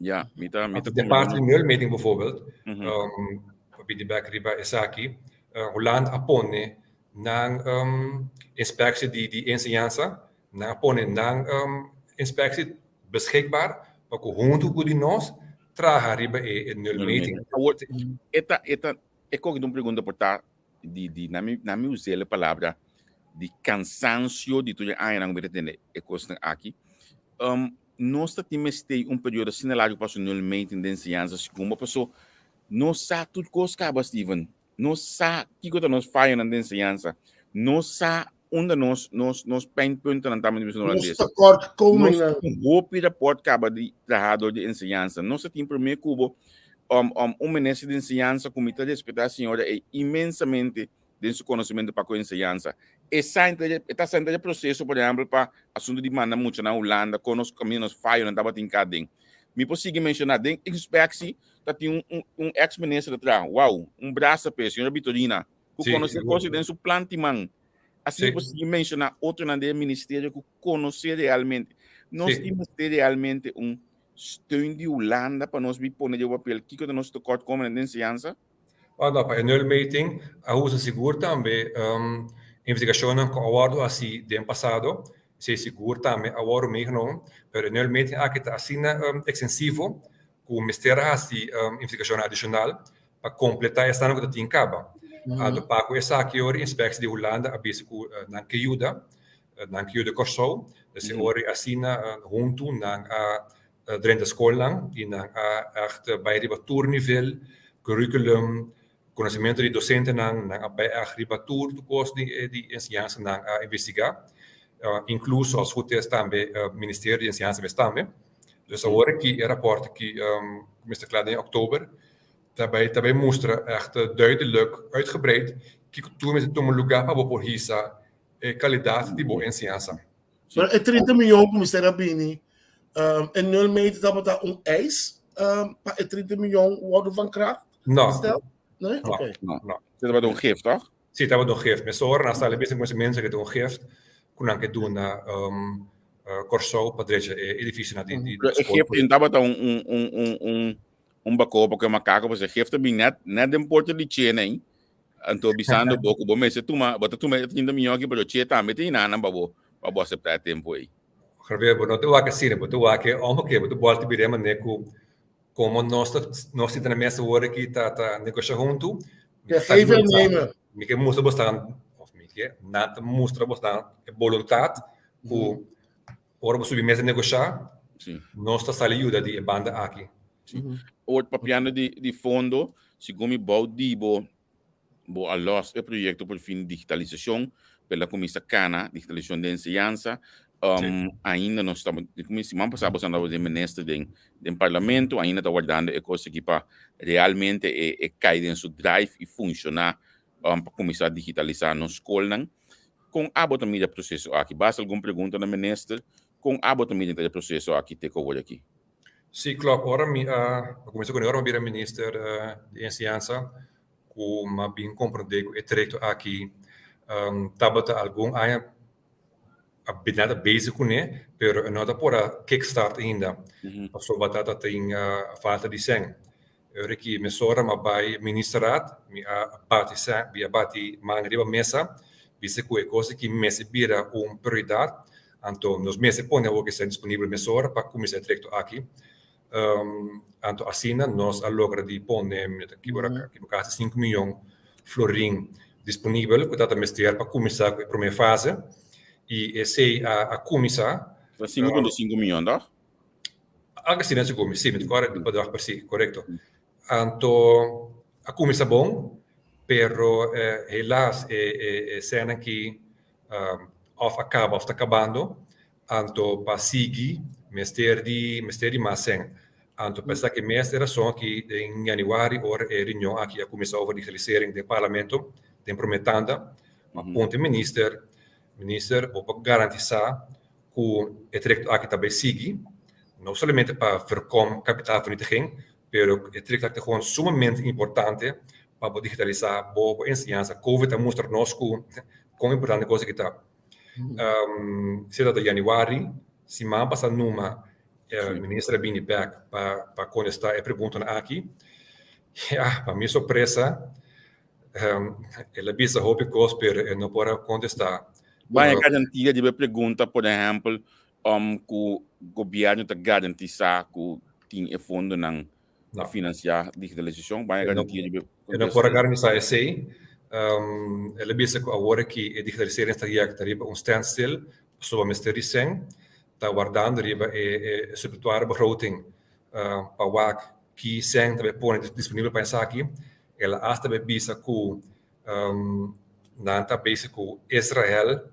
A: Ja, mi ta mi ta
C: De parti di nulmeting bijvoorbeeld, pa bini bek riba esaki, Hulanda a pone nan inspectie di di enseñansa, nan a pone nan inspectie beschikbaar pa ku huntu ku di nos traha riba e nulmeting.
A: Awor, e ta e ta e koki ta un pregunta por ta di di na mi na mi us'é e palabra di cansancio di tur e añanan ku mi ta tende e kosnan aki. Nos ta tin mester un periodo asina largu pa su nulmeting den enseñansa segun bo paso nos sa tur kos kaba Steven. Nos sa kiko ta nos fayonan den enseñansa. Nos sa unda nos nos nos pijnpuntennan ta, manera bisa
B: Nos tekortkomingan.
A: Nos tin hopi raport kaba di trahador di enseñansa. Nos ta tin prome ku bo um, um, un minister di enseñansa ku mi ta respetá señora ei inmensamente den su konosementu pa ku enseñansa. E sa e ta sa e proseso, por ehèmpel, pa asuntu di manda muchanan Hulanda, kon nos kaminda nos fayonan tabatin ka den. Mi por sigui menshoná den inspeksie ta tin un, un, un ex minister ta traha. Wow, un brasa pe, señora Bitorina, ku sí, konosé kos den su plantiman. Así sí. por sigui menshoná otronan den ministerio ku konosé realmente. Nos sí. tin mester realmente un steun di Hulanda pa nos bi pone den papel kiko ta nos tekortkomingen den enseñansa.
C: Bueno, pa e nulmeting a usa sigur tambe um, investigacionnan ku a wòrdu hasi den pasado, esei sigur tambe a wòrdu meegenomen, pero e nulmeting aki ta asina um, ekstensivo ku mester a hasi investigashonnan adishonal pa kompletá esnan ku ta tin kaba. Anto pa ku esaki ora inspeksie di Hulanda a bisa ku nan ke yuda, nan ke yuda Kòrsou, dus e ora asina huntu nan a drenta skolnan i nan a ègt bai riba tur nivel, curriculum, Konosementu di dosentenan, nan a bai ègt riba tur tur kos di di enseñansa nan a investigá, inkluso als goed is tambe Ministerio di Enseñansa mes tambe. Dus awor aki e rapòrt aki mester kla den òktober ta bai ta bai mustra ègt duidelijk, uitgebreid kiko tur mester tuma lugá pa bo por hisa e kalidat di bo enseñansa.
B: Pero e 30 miljoen ku mester a bini, um, e nulmeter tabata un eis um, pa e 30 miljoen worden van kracht?
C: No.
B: Stel? Nee?
C: No.
B: Oké.
A: No. No. Tabata un gift, toch?
C: Sí, tabata un gift. Mesora nan sali bisa ku e mensen ku ta un gift ku nan ke duna um, uh, Kòrsou pa drecha e edifisionan di, di, di
A: E
C: skol.
A: gift tabata un, un, un, un, un, un bako pa ku e makako, pues e gift a bin net, net den porta di Chena, hein. Anto bisando bo ku bo mester tuma, bo ta tuma e 30 miyon aki, pero Che tambe tin nanan pa bo, pa bo aseptá e tempu ei.
C: Javier, bo no ta wak asina, bo ta wak e omgekeerd, bo ta bòlta bira e manera ku komo nos ta nos sinta na mesa awor aki ta ta negoshá huntu, mi ta
B: Geef en nemen.
C: Mi ke mustra bosnan, òf mi ke, nan ta mustra bosnan e boluntat ku ora bo subi mesa negoshá, nos ta sali yuda di e banda aki.
A: Sí. Ora papiando di, di fondo, segun mi bou di bo, bo a los e proyecto por fin digitalisacion, pero la cuminsa cana, digitalisacion de enseñanza. Um, ainda nos ta, como siman pasá boso andaba den minister den, den parlamento, ainda ta wardando e kos aki pa realmente e, e kai den su drive i funshoná um, pa kuminsá digitalisá nos skolnan. Kon abo ta mira e proseso aki? Basta algun pregunta na minister, kon abo ta mira e proseso aki te ku awor aki?
C: Sí, klopt. Ora mi a kuminsá kuné, ora mi a bira minister di enseñansa, ku mi a bin komprondé ku e trayekto aki tabata algun aña a bina ta bezig kuné, pero e no ta por a kickstart ainda, pasobra tabata tin falta di sèn. E ora ki mesora mi a bai ministerraad, mi a bati sèn, mi a bati man riba mesa, bisa ku e kos aki mester bira un prioridat, anto nos mester pone awor ku e sèn disponibel mesora pa kuminsá e trayekto aki. Anto asina nos a logra di pone, mi ta kiboká, kasi sinku miyon florin disponibel ku tabata mester pa kuminsá ku e promé fase i esei a kuminsá.
A: Ta 5.5 miyon, tòg?
C: Algu asina segun mi, si, mi ta kòrda e bedrag presí, korekto. Anto a kuminsá bon, pero helaas e sènnan ki òf a kaba òf ta kabando. Anto pa sigui mester di mester di mas sèn. Anto pa esaki mes e rason aki den yanüari ora e reunion aki a kuminsá over digitalisering den parlamento den promé tanda a punta e minister, Minister bo por garantisá ku e trayekto aki ta bai sigui no solamente pa voorkom kapitaalvernietiging pero e trayekto aki ta gewoon sumamente importante pa bo digitalisá bo enseñansa. Covid a mustra nos ku kon importante e kos aki ta. Si ta januari, siman pasa numa e minister a bini bek pa pa kontestá e preguntanan aki. Ya, pa mi sorpresa, el a bisa hopi kos pero e no por a kontestá.
A: Baña garantia riba e pregunta, por ehèmpel, ku gobièrnu ta garantisá ku tin e fondonan pa finansiá digitalisashon? Baña garantia riba
C: e no por a garantisá esei. El a bisa ku awor aki e digitaliseringstraject ta riba un standstill pasobra mester di sèn ta wardando riba e suppletoire begroting pa wak ki sèn ta bai pone disponibel pa esaki. El a asta bai bisa ku nan ta bezig ku Israel.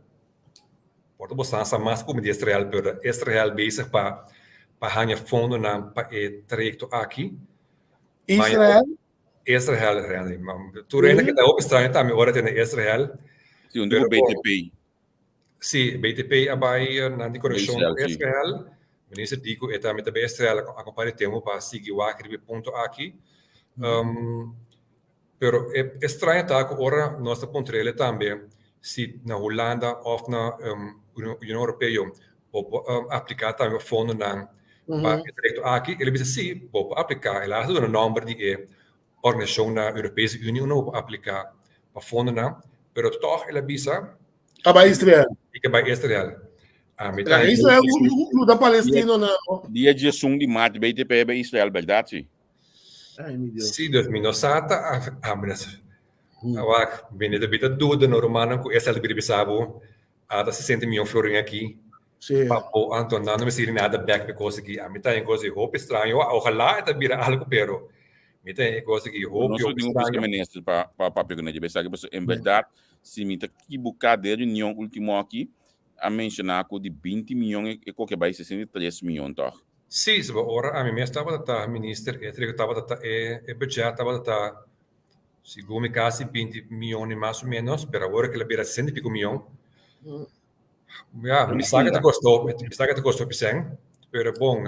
C: Por ta bo sa sa mas ku mi di Israel, pero Israel bezig pa pa haña fondonan pa e trayekto aki.
B: Israel?
C: Israel, Randy. Tur hende ke ta hopi straño tambe ora tende Israel.
A: Si, un tipo BTP.
C: Si, BTP a bai nan di konekshon ku Israel. Minister di ku e tambe ta bai Israel akompaña di tempu pa sigui wak riba e punto aki. Pero e straño ta ku ora nos ta puntr'el tambe si na Hulanda òf na Union Europeo bo por apliká tambe fondonan pa e trayekto aki, el a bisa si, bo por apliká. El a hasta duna nòmber di e organisashon na Europese Unie unda bo por apliká pa fondonan, pero tòg el a bisa
B: A bai Israel.
C: I ke bai Israel.
B: Ami ta Israel yuda palestinonan.
A: Dia 11 di mart BTP bai Israel, bèrdat si?
B: Ay, mi Dios.
C: Sí, dus mi no sa ta a wak, mi no ta bita duda no rumannan ku esel ta bira bisa bo a ta 60 miyon florin aki
B: Sí.
C: pa bo anto nan no mester hiri nada bek pa e kos aki. Ami ta haña kos di hopi straño. Ojalá e ta bira algu pero mi ta haña e kos aki hopi
A: Nos
C: hopi
A: tin un
C: straño.
A: minister pa pa papia ku ne esaki pasobra en bèrdat si mi ta kibuká den reunion último aki a menshoná ku di 20 miyon e koke bai 63 miyon tòg.
C: Sí, sba ora ami mes tabata ta minister e triko tabata ta e e budget tabata ta segun mi casi 20 miyon mas o menos, pero awor kila bira 60 y pico miyon. Ya, mi sa ke ta kosta mi sa ke ta kosta hopi sèn, pero bon,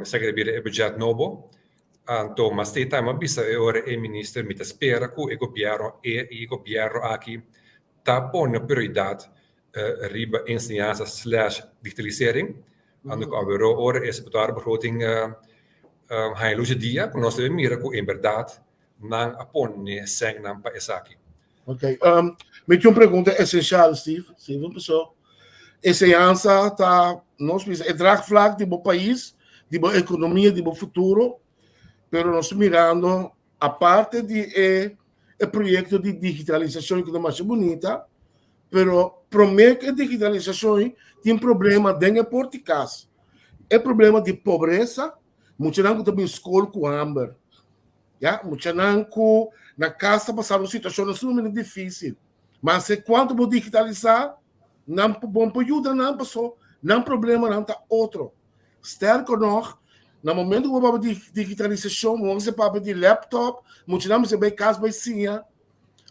C: esaki ta bira e budget nobo. Anto mas te time a bisa e ora e minister mi ta spera ku e gobierno e e gobierno aki ta pone prioridad riba enseñansa slash digitalisering. Ando ku aweró ora e secretario begroting haña lus e dia ku nos debe mira ku en bèrdat nan a pone sènnan pa esaki.
B: Ok, mi tin un pregunta esenshal, Steve. Steven, paso enseñansa ta, nos bisa, e draagvlak di bo pais, di bo ekonomia, di bo futuro, pero nos mirando Aparte di e e proyekto di digitalisashon ku ta masha bunita, pero promé ku e digitalisashon tin problema den e por di kas. E problema di pobresa, muchanan ku ta bin skol ku hamber, ya, muchanan ku na kas ta pasando situashonnan sumamente difísil. Maske kuantu bo digitalisá. Nan bon por yuda nan paso nan problemanan ta otro. Sterker nog, na momento ku bo papia di digitalisashon, bo mester papia di laptop, muchanan mester bai kas bai siña.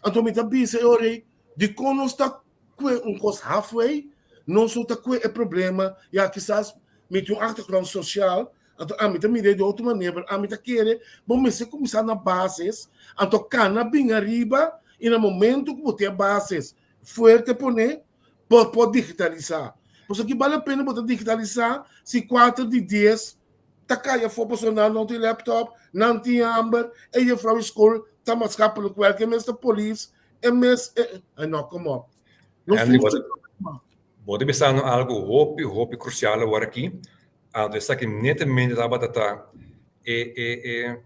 B: Anto mi ta bisa e ora ei, dikon nos ta kue un kos halfway? Nos no ta kue e problema, ya kisas mi tin un achtergrond sosial, anto ami ta mira di otro manera, pero ami ta kere bo mester kuminsá na basis, anto kana bin ariba i na momento ku bo tin e basis fuerte pone, bo por digitalisá. Pasobra ki bale pena bo ta digitalisá si kuater di dies ta kai afó pasobra nan no tin laptop, nan tin hamber, e jefrouw di skol ta maatschappelijk werker, e mes ta polis, e mes e, ay no, kom op. Nos
C: Henry,
B: tin
C: bo
B: mucho
C: ta,
B: problema.
C: bo ta bisando algo hopi, hopi crucial awor aki. Anto esaki netamente tabata ta e, e, e,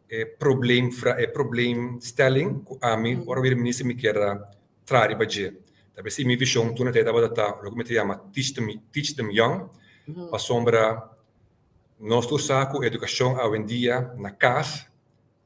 C: e probleem, e probleemstelling ku ami ora bira minister mi kier a traha riba dje. Ta besi mi vision tur na tei tabata ta loke mi ta yama teach them, teach them young, pasobra nos tur sa ku edukashon awendia na kas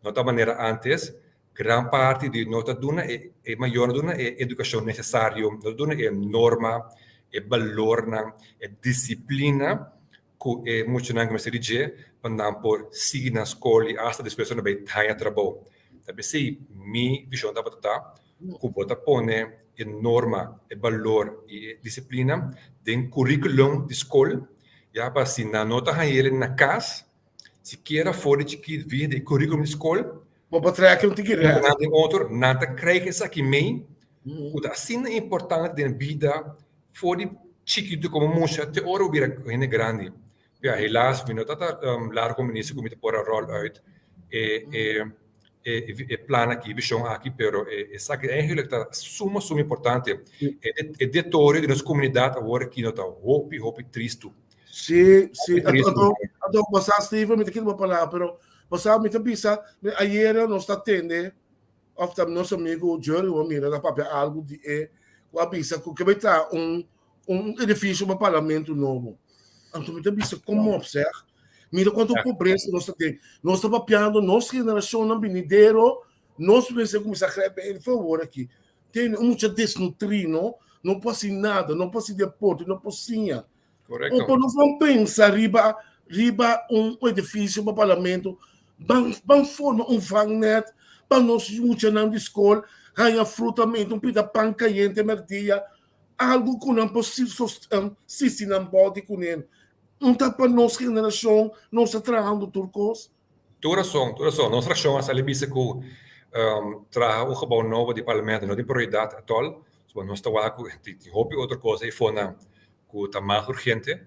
C: no ta manera antes, gran parti di no ta duna e e mayornan no duna e edukashon nesesario, no ta duna e norma, e balornan, e disiplina ku e muchanan ku mester di dje pa nan por sigui nan skol i asta despues nan bai haña trabou. Ta p'esei mi vishon tabata ta ku bo ta pone e norma, e balor i e disiplina den kurikulum di skol ya pa si nan no ta haña el na kas, sikiera for di chikit via di e kurikulum di skol,
B: Bo por trek un tiki rèk.
C: Nan den otro, nan ta krijg esaki mee ku ta asina importante den bida for di chikitu komo mucha te ora bo bira hende grandi. Ya, helaas mi no ta ta largo minister ku mi ta por a ròl uit e e e e plan aki, e vishon aki, pero esaki eigenlijk ta suma suma importante. E e detorio di nos komunidat awor aki no ta hopi hopi tristu.
B: Sí, sí. Anto, anto, bo sa Steven, mi ta kita bo palabra, pero bo sa mi ta bisa, ayera nos ta tende of ta nos amigo Jerry bo mira ta papia algo di e ku a bisa ku ke bai traha un un edifisio pa parlamento nobo. Anto mi ta bisa kom op zeg. Mira kuantu pobresa nos ta den. Nos ta papiando nos generashonnan binidero, nos mester kuminsá grijpen in for awor aki. Tene un mucha desnutrí no, no por hasi nada, no por hasi deporte, no por siña.
C: Correcto.
B: O por nos ban pensa riba riba un edifisio pa parlamento, ban ban forma un vangnet pa nos muchanan di skol haña frutamente, un pita pan kayente merdia, algo ku nan por sisti nan body kuné. Un ta pa nos generashon, nos ta trahando tur kos.
C: Tur rason, tur rason. Nos frakshon a sali bisa ku traha un gebou nobo di parlamento no tin prioridat atòl. So nos ta wak ku tin hopi otro kos eifonan ku ta mas urgente.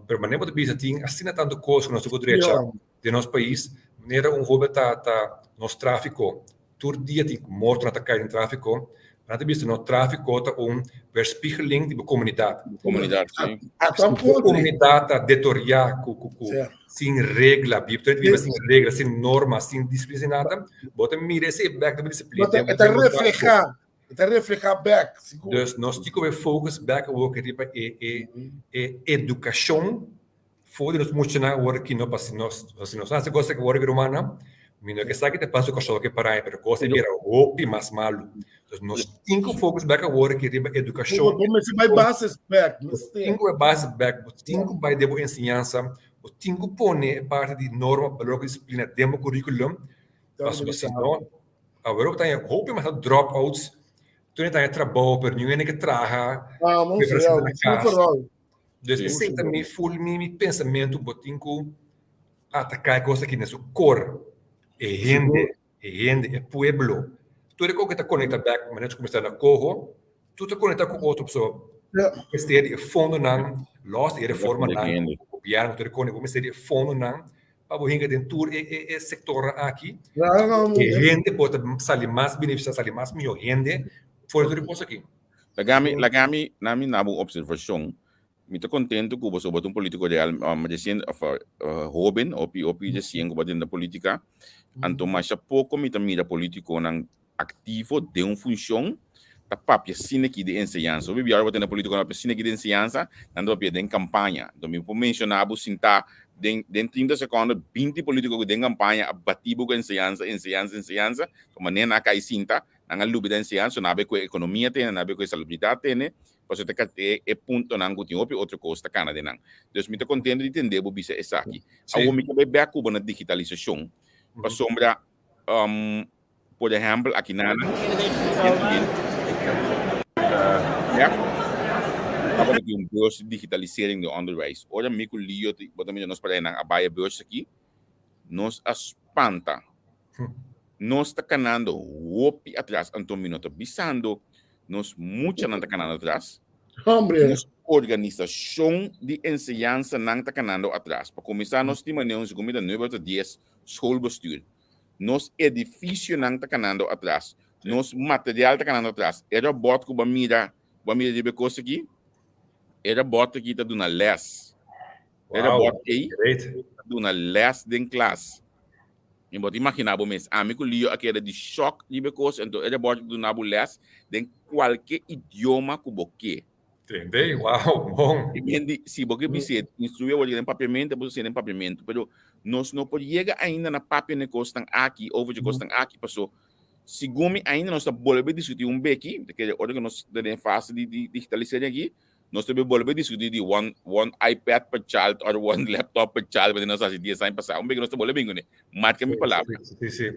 C: Pero manera bo ta bisa tin asina tantu kos ku nos tin ku drecha den nos pais. Manera un hopi ta ta nos tráfiko. Tur dia tin mortonan ta kai den tráfiko. Nan ta bisa no tráfiko ta un weerspiegeling di bo komunidat.
A: Komunidat, si.
C: Si bo komunidat ta detoriá ku ku ku sin regla, biba tur biba sin regla, sin norma, sin disiplina, sin nada, bo ta mira esei bèk den bo disiplina.
B: E ta reflehá E ta reflehá bèk, sigur.
C: Dus nos tin ku e focus bèk awor ke riba e e e edukashon for di nos muchanan awor aki no pa si nos si nos hasi kos awor aki rumannan mi no ke sa ki ta pasa ku Kòrsou aki paraña pero kos a bira hopi mas malu. Dus nos tin ku focus bèk awor aki riba edukashon.
B: Bo mester bai bases bèk, mester.
C: Bo tin ku bai bases bèk, bo tin ku bai den bo enseñansa, bo tin ku pone e parti di norma, balor ku disiplina den bo kurikulum pasobra si no Awor bo ta haña hopi mas dropouts, tur hende ta haña trabou pero niun hende ke traha,
B: Vamos,
C: prefer
B: ja,
C: sinta na kas.
B: overal.
C: Dus esei ta mi full mi mi pensamentu, bo tin ku ataká e kos aki na su kor, e hende, e hende, e pueblo. Tur e kos ku ta konektá bèk, manera nos kuminsá na koho, Tur ta conecta cu otro pasobra bo mester di e fondonan, los di e reformanan cu gobierno tur e cone, bo mester di e fondonan pa bo hinca den tur e sectornan aki. E hende por ta sali mas beneficia, sali mas miho hende for di tur e cos aki.
A: Lagami, lagami, nami na bo observacion. Mi ta contento cu boso bo ta un politico real, recien, of hoben, hopi, hopi recien cu bo a drenta politica. Anto masha poco mi ta mira politiconan aktivo den un funshon ta papia asina aki di enseñansa. Hopi biaha bo tene politikonan papia asina aki di enseñansa, nan ta papia den kampaña. Enton mi por menshoná bo sintá den den trinta sekònde binti politiko ku den kampaña a batí bo ku enseñansa, enseñansa, enseñansa. Manera nan a kai sinta, nan a lubidá enseñansa, nan a bai ku e ekonomia tene, nan a bai ku e salubridat tene. Pasobra ta e e puntonan ku tin hopi otro kos ta kana den nan. Dus mi ta kontento di tende bo bisa esaki. Awor mi ta bai bek ku bo na digitalisashon, pasobra por ehèmpel aki nan tabata tin un beurs di digitalisering di onderwijs. Ora mi ku Lio bo ta mira nos parehanan a bai e beurs aki, nos a spanta. Nos ta kanando hopi atras, anto mi no ta bisando nos muchanan ta kanando atras.
B: Hombre.
A: Nos organisashon di enseñansanan ta kanando atras. Pa kuminsá nos tin manera un segun mi ta nuebe òf ta dies schoolbestuur. Nos edifisionan ta kanando atras. Nos material ta kanando atras. E robòt ku bo a mira, bo a mira riba e kos aki, e robòt aki ta duna lès. E robòt ei ta duna lès den klas. Mi bo ta imaginá bo mes, ami ku Lio a keda di shòk riba e kos, anto e robòt ta duna bo lès den kualke idioma ku bo ke.
C: Tende? Wow, bon.
A: I men di, si bo ke bis'é, instruí awor den papiamentu, bo ta siña den papiamentu. Pero nos no por yega ainda na papia na e kosnan aki, over dje kosnan aki, paso segun mi ainda nos ta bolbe diskutí un beki, mi ta kere ora ku nos ta den e fase di digitalisering aki, Nos ta bolbe diskutí di one one iPad per child or one laptop per child, pasobra nos a hasi dies aña pasá. Un bes nos ta bolbe bin kuné. Marka mi palabra.
C: Sí, sí.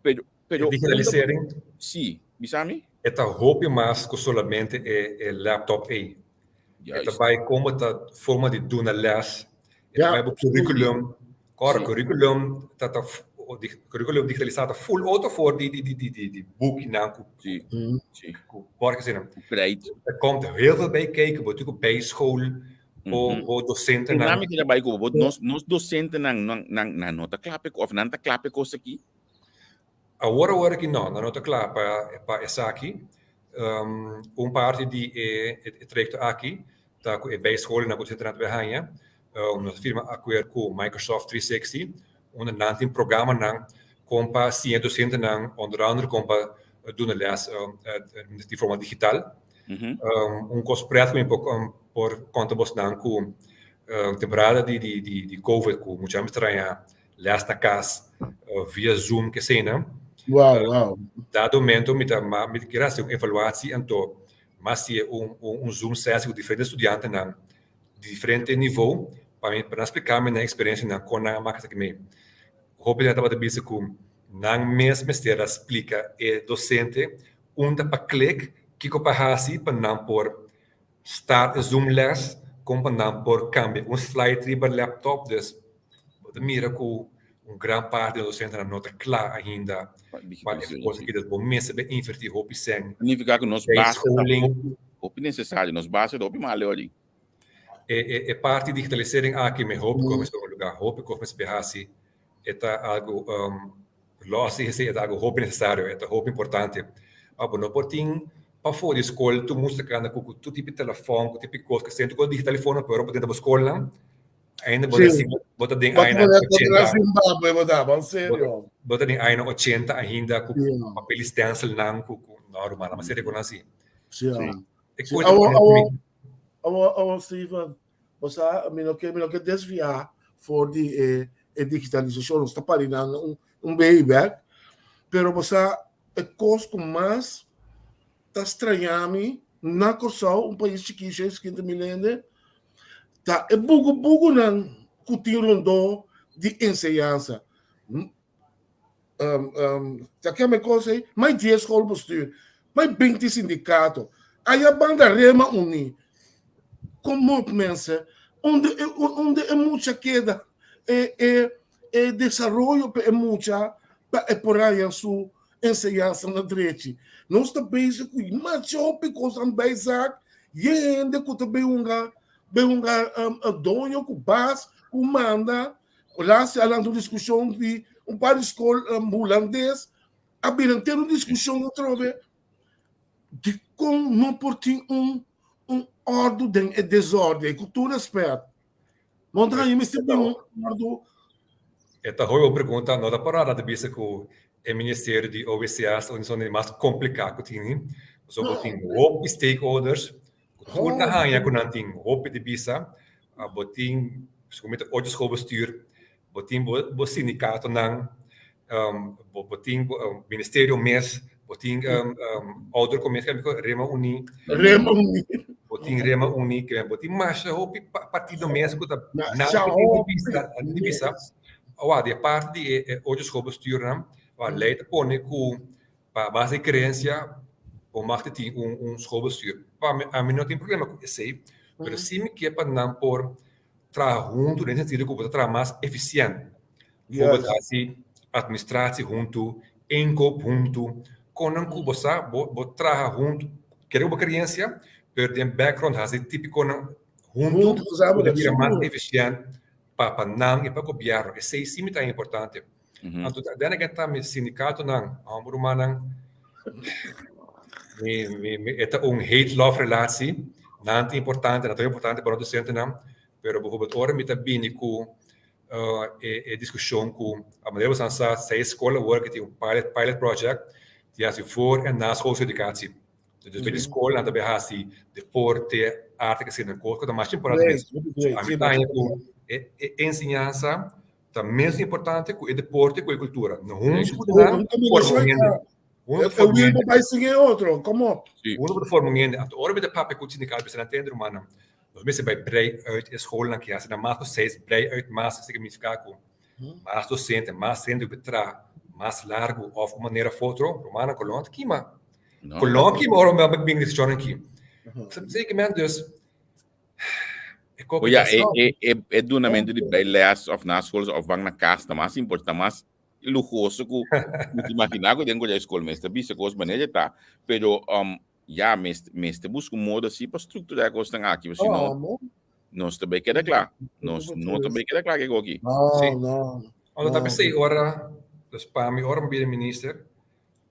A: Pero, pero.
C: E digitalisering.
A: Sí, bisa mi.
C: E ta hopi mas ku solamente e e laptop ei. E ta bai komo ta forma di duna lès. E ta bai bo curriculum. Kòrda, curriculum ta ta curriculum digitalisá ta full otro for di di di di di bukinan ku
A: Sí, sí.
C: ku bòrda asina.
A: Breed.
C: Er komt heel veel bij kijken, bo tin ku bijschool bo bo dosentenan.
A: Nan mi keda bai ku bo, nos nos dosentenan nan nan nan no ta kla pa e òf nan ta kla pa e kos aki?
C: Awor awor aki no, nan no ta kla pa pa esaki. Un parti di e e trayekto aki ta ku e bijscholennan ku dosentenan ta bai haña. Nos a firma akuer ku Microsoft 360, unda nan tin programanan kon pa siña dosentenan onder andere kon pa duna lès di forma digital. Un kos pret ku mi por por konta bosnan ku temporada di di covid ku mucha mester haña lès na kas via zoom keseinan. Dado momento mi ta mi kier hasi un evaluatie anto mi a hasi un zoom sessie ku diferente studiantenan di diferente nivo pa mi pa nan spliká mi nan eksperensianan kon nan a maka esaki mei. Hopi nan tabata bisa ku nan mes mester a splika e dosente unda pa klik, kiko pa hasi pa nan por start e zoom les, kon pa nan por kambia un slide riba laptop. Dus bo ta mira ku un gran parti di e dosentenan no ta kla ainda pa e kos aki. Dus bo mester bai invertí hopi sèn.
A: Signifiká ku nos base ta hopi hopi nesesario. Nos base ta hopi mal ori.
C: E e e parti digitalisering aki mi hopi kos mester tuma lugá, hopi kos mester bai hasi. E ta algu lòs di esei e ta algu hopi nesesario, e ta hopi importante. Ma bo no por tin pafó di skol tur mucha ta kanda ku tur tipo di telefòn, ku tipo di kos, ku tur digitalifono pero bo ta drenta bo skolnan Ainda bo ta bo ta den aña
B: ochenta. Zimbabwe bo ta, ban serio.
C: Bo ta den aña ochenta ainda ku papel i stencil nan ku ku no ruman nan mester rekonosí.
B: Sí. Sí. Awo awo awo awo Steven, bo sa mi no ke mi no ke desviá for di e e digitalisashon, nos ta pari nan un un baby bèk, pero bo sa e kos ku mas ta straña mi na Kòrsou, un pais chikí, 650 mil hende, ta e bugu bugunan ku tin rondó di enseñansa. Ta keme kos ei? Mai dies schoolbestuur, mai binti sindikato, aya banda rema uní. Kom op mensen, unda e unda e mucha keda? E e e desaroyo pa e mucha pa e por haña su enseñansa na drechi. Nos ta bezig ku masha hopi kosnan bijzaak y e hende ku ta bin hunga bin hunga doño ku bas ku manda. Laatst a lanta un diskushon di un par di skol hulandes a bira henter un diskushon atrobe dikon no por tin un un òrdu den e desòrdu ku tur rèspèt. Montaña mester bin un acuerdo.
C: E ta hopi bon pregunta. No ta por nada ta bisa ku e ministerio di OWCS ta un di mas kompliká ku tini. Pasobra bo tin hopi stakeholders ku tur ta haña ku nan tin hopi di bisa. Bo tin segun mi ta ocho schoolbestuur, bo tin bo sindikatonan, bo tin bo ministerio mes, bo tin oudercommissie, Rema Uní.
B: Rema Uní.
C: Bo Bo tin Rema Uní, ke men bo tin masha hopi partido mes ku ta nada di bisa, di bisa. Awa, di e parti di e ocho schoolbestuurnan, awa lei ta pone ku pa base di kreensia bo mag di tin un schoolbestuur. Pa mi, ami no tin problema ku esei, pero si mi ke pa nan por traha huntu den sentido ku bo ta traha mas efisiènt. Bijvoorbeeld hasi administratie huntu, inkoop huntu, konan ku bo sa bo bo traha huntu, kere ku bo kreensia, pero den background hasi tipikonan huntu ku ta bira mas efisiènt pa pa nan i pa gobièrnu. Esei si mi ta importante. Anto then again tambe sindikatonan, hòmber rumannan, mi mi mi e ta un hate love relatie, nan ta importante, nan ta importante pa nos dosentenan, pero bijvoorbeeld ora mi ta bini ku e e diskushon ku a manera boso sa seis skol awor ke tin un pilot pilot project di hasi voor en naschoolse educatie. Dus bij di skol nan ta bay hasi deporte, arte ke asina kos ku ta masha importante mes. Ami ta haña ku e e enseñansa ta mes importante ku e deporte ku e kultura. No huntu ku nan forma un hende.
B: Huntu forma un hende. Bai sin e otro, kom op.
C: Huntu forma un hende. Anto ora mi ta papia ku sindikato bisa nan tende rumannan. Nos mester bai brei uit e skolnan ki hasi nan mas ku seis brei uit mas esei signifiká ku mas dosente, mas hende ku traha mas largu òf un manera òf otro, rumannan Colon ta kima. Colon a kima ora mi a bin desishonnan aki. Zekermente dus
A: e koki ta sòl. E dunamentu di bijles òf naschoolse opvang na kas ta mas importante, ta mas luhoso ku bo ta imaginá ku den ku skol mester bisa kos manera ta, pero Ya, mester busca un modo así pa structura e cosnan aki, si no, nos ta bay keda kla. Nos no ta bay keda kla kiko aki.
B: No, no.
C: Ora ta pesey ora, dus pa mi ora mi bira minister,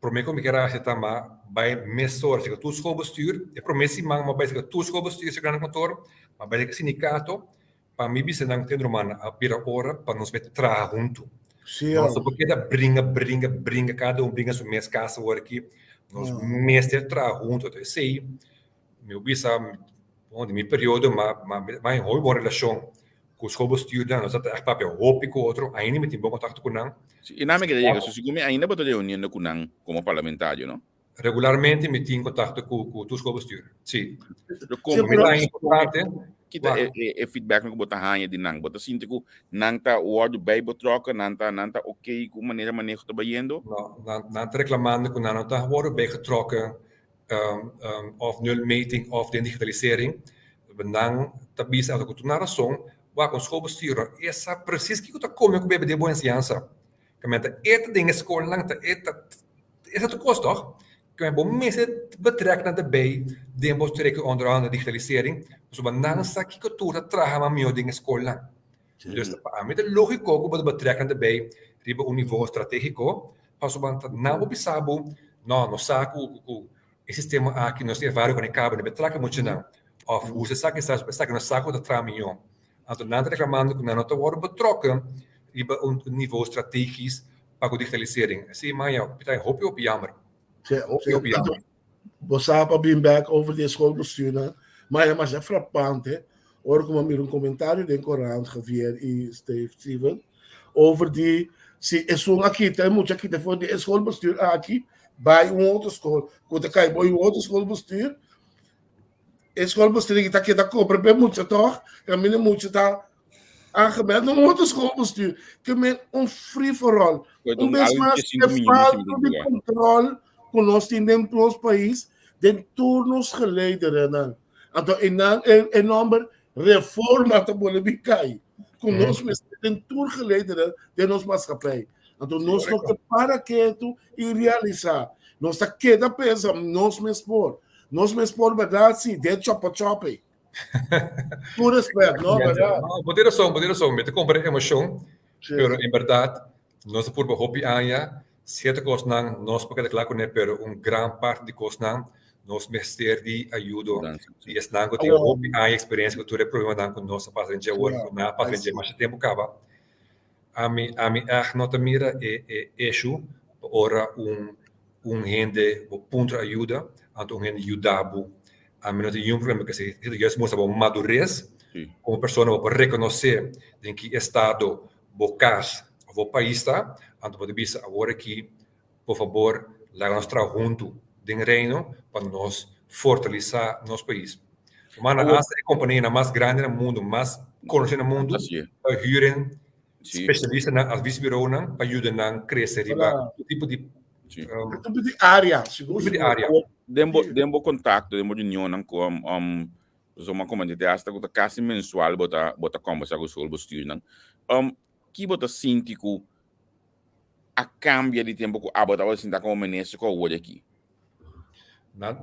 C: prome ku mi kier hasi ta ma bay mesora seka tur schoolbestuur, e prome siman mi a bay seka tur schoolbestuur seka nan kantoor, mi a bay seka sindikato, Pa mi bisa nan ten rumannan a bira ora pa nos mester traha huntu. Nos no por keda bringa, bringa, bringa, kada un bringa su mes kas awor aki. Nos mester traha huntu. Entonces esei mi por bisa bon di mi periodo ma ma mi a hopi bon relashon ku schoolbestuurnan. Nos a ta papia hopi ku otro. Ainda mi tin bon kontakto ku nan.
A: Si, i nan mi keda yega. So segun mi ainda bo ta reuniendo ku nan komo parlamentario, no?
C: Regularmente mi tin contacto cu cu tur schoolbestuur. Si.
A: Pero como
C: Mi ta importante.
A: Kita e, e, e feedback ku bo ta haña di nan? Bo ta sinti ku nan ta wòrdu bij betrokken, nan ta nan ta oké ku manera maneho ta bayendo?
C: No, nan, nan ta reclamando ku nan no ta wòrdu bijgetrokken um, um, of nulmeting of den digitalisering. Nan ta bisa anto ku tur nan rason, wak un schoolbestuur no e sa precies kiko ta kome ku bebe den bo enseñansa. Kaminda ta e ta den e skolnan, ta e ta Esa tur kos tòg? Kende bo mester betrek nan ta bay den bo trek onder andere digitalisering, pasobra nan sa kiko tur ta traha mas mihó den e skolnan. Dus pa ami ta lógiko ku bo ta betrek nan ta bay riba un nivo stratégiko, pasobra ta nan bo bisa bo, no, nos sa ku ku e sistema aki nos tin ervaring ku ne kaba, no betrek mucha nan, òf usa esaki esaki, esaki nos sa ku ta traha mihó. Anto nan ta reklamando ku nan no ta wòrdu betrokken riba un nivo strategis pa ku digitalisering. Esei maña mi ta hopi hopi jammer. Hopi hopi jammer.
B: Bo sa pa bin bek over di e schoolbestuurnan, maña masha frappante ora ku mi a mira un komentario den korant, Javier i Steve, Steven, over di si esun a kita e mucha a kita for di e schoolbestuur aki bai un otro skol ku ta kai bai un otro schoolbestuur, E schoolbestuur ta keda kobra p'e mucha tòg, kaminda e mucha ta aangemeld na un otro schoolbestuur. Ke men un free for all. Un bes mas e falta di control ku nos tin den nos pais, den tur nos geleiderennan. Anto e nan e nomber reforma ta bole bin kai. Ku nos mester den tur geleideren den nos maatschappij. Anto nos no ke para ketu i realisá. Nos ta keda pensa nos mes por. Nos mes por berdad si, den chopa chope. Tur respet, no, berdad.
C: No, bo tin rason, bo tin rason. Mi ta compra emocion, pero en berdad nos a purba hopi aña, cierto cosnan nos por keda cla cune, pero un gran parti di cosnan nos mester di ayudo di esnan cu tin hopi aña experiencia cu tur e problemanan cu nos a pasa den dje awor, cu nan a pasa den dje masha tempo caba. Ami, ami echt no ta mira e e issue pa ora un un hende bo puntra ayuda, anto un hende yuda bo. Ami no tin niun problema ku esei. Esei ta juist mustra bo madures komo persona, bo por rekonosé den ki estado bo kas òf bo pais ta, anto bo ta bisa awor aki por fabor laga nos traha huntu den Reino pa nos fortalisa nos pais. Mana hasta e kompanianan mas grandi na mundu, mas konosí na mundu, ta huren spesialistanan, adviesbureaunan pa yuda nan krese riba tur tipo di
B: Tur tipo di área, sigur.
C: Tipo di área.
A: Den bo, den bo kontakto, den bo reunionnan ku pasobra mi a komenta te hasta ku ta kasi mensual bo ta bo ta kombersá ku schoolbestuurnan. Ki bo ta sinti ku a kambia di tempu ku abo tabata sinta komo minister ku awor aki?
C: Nan,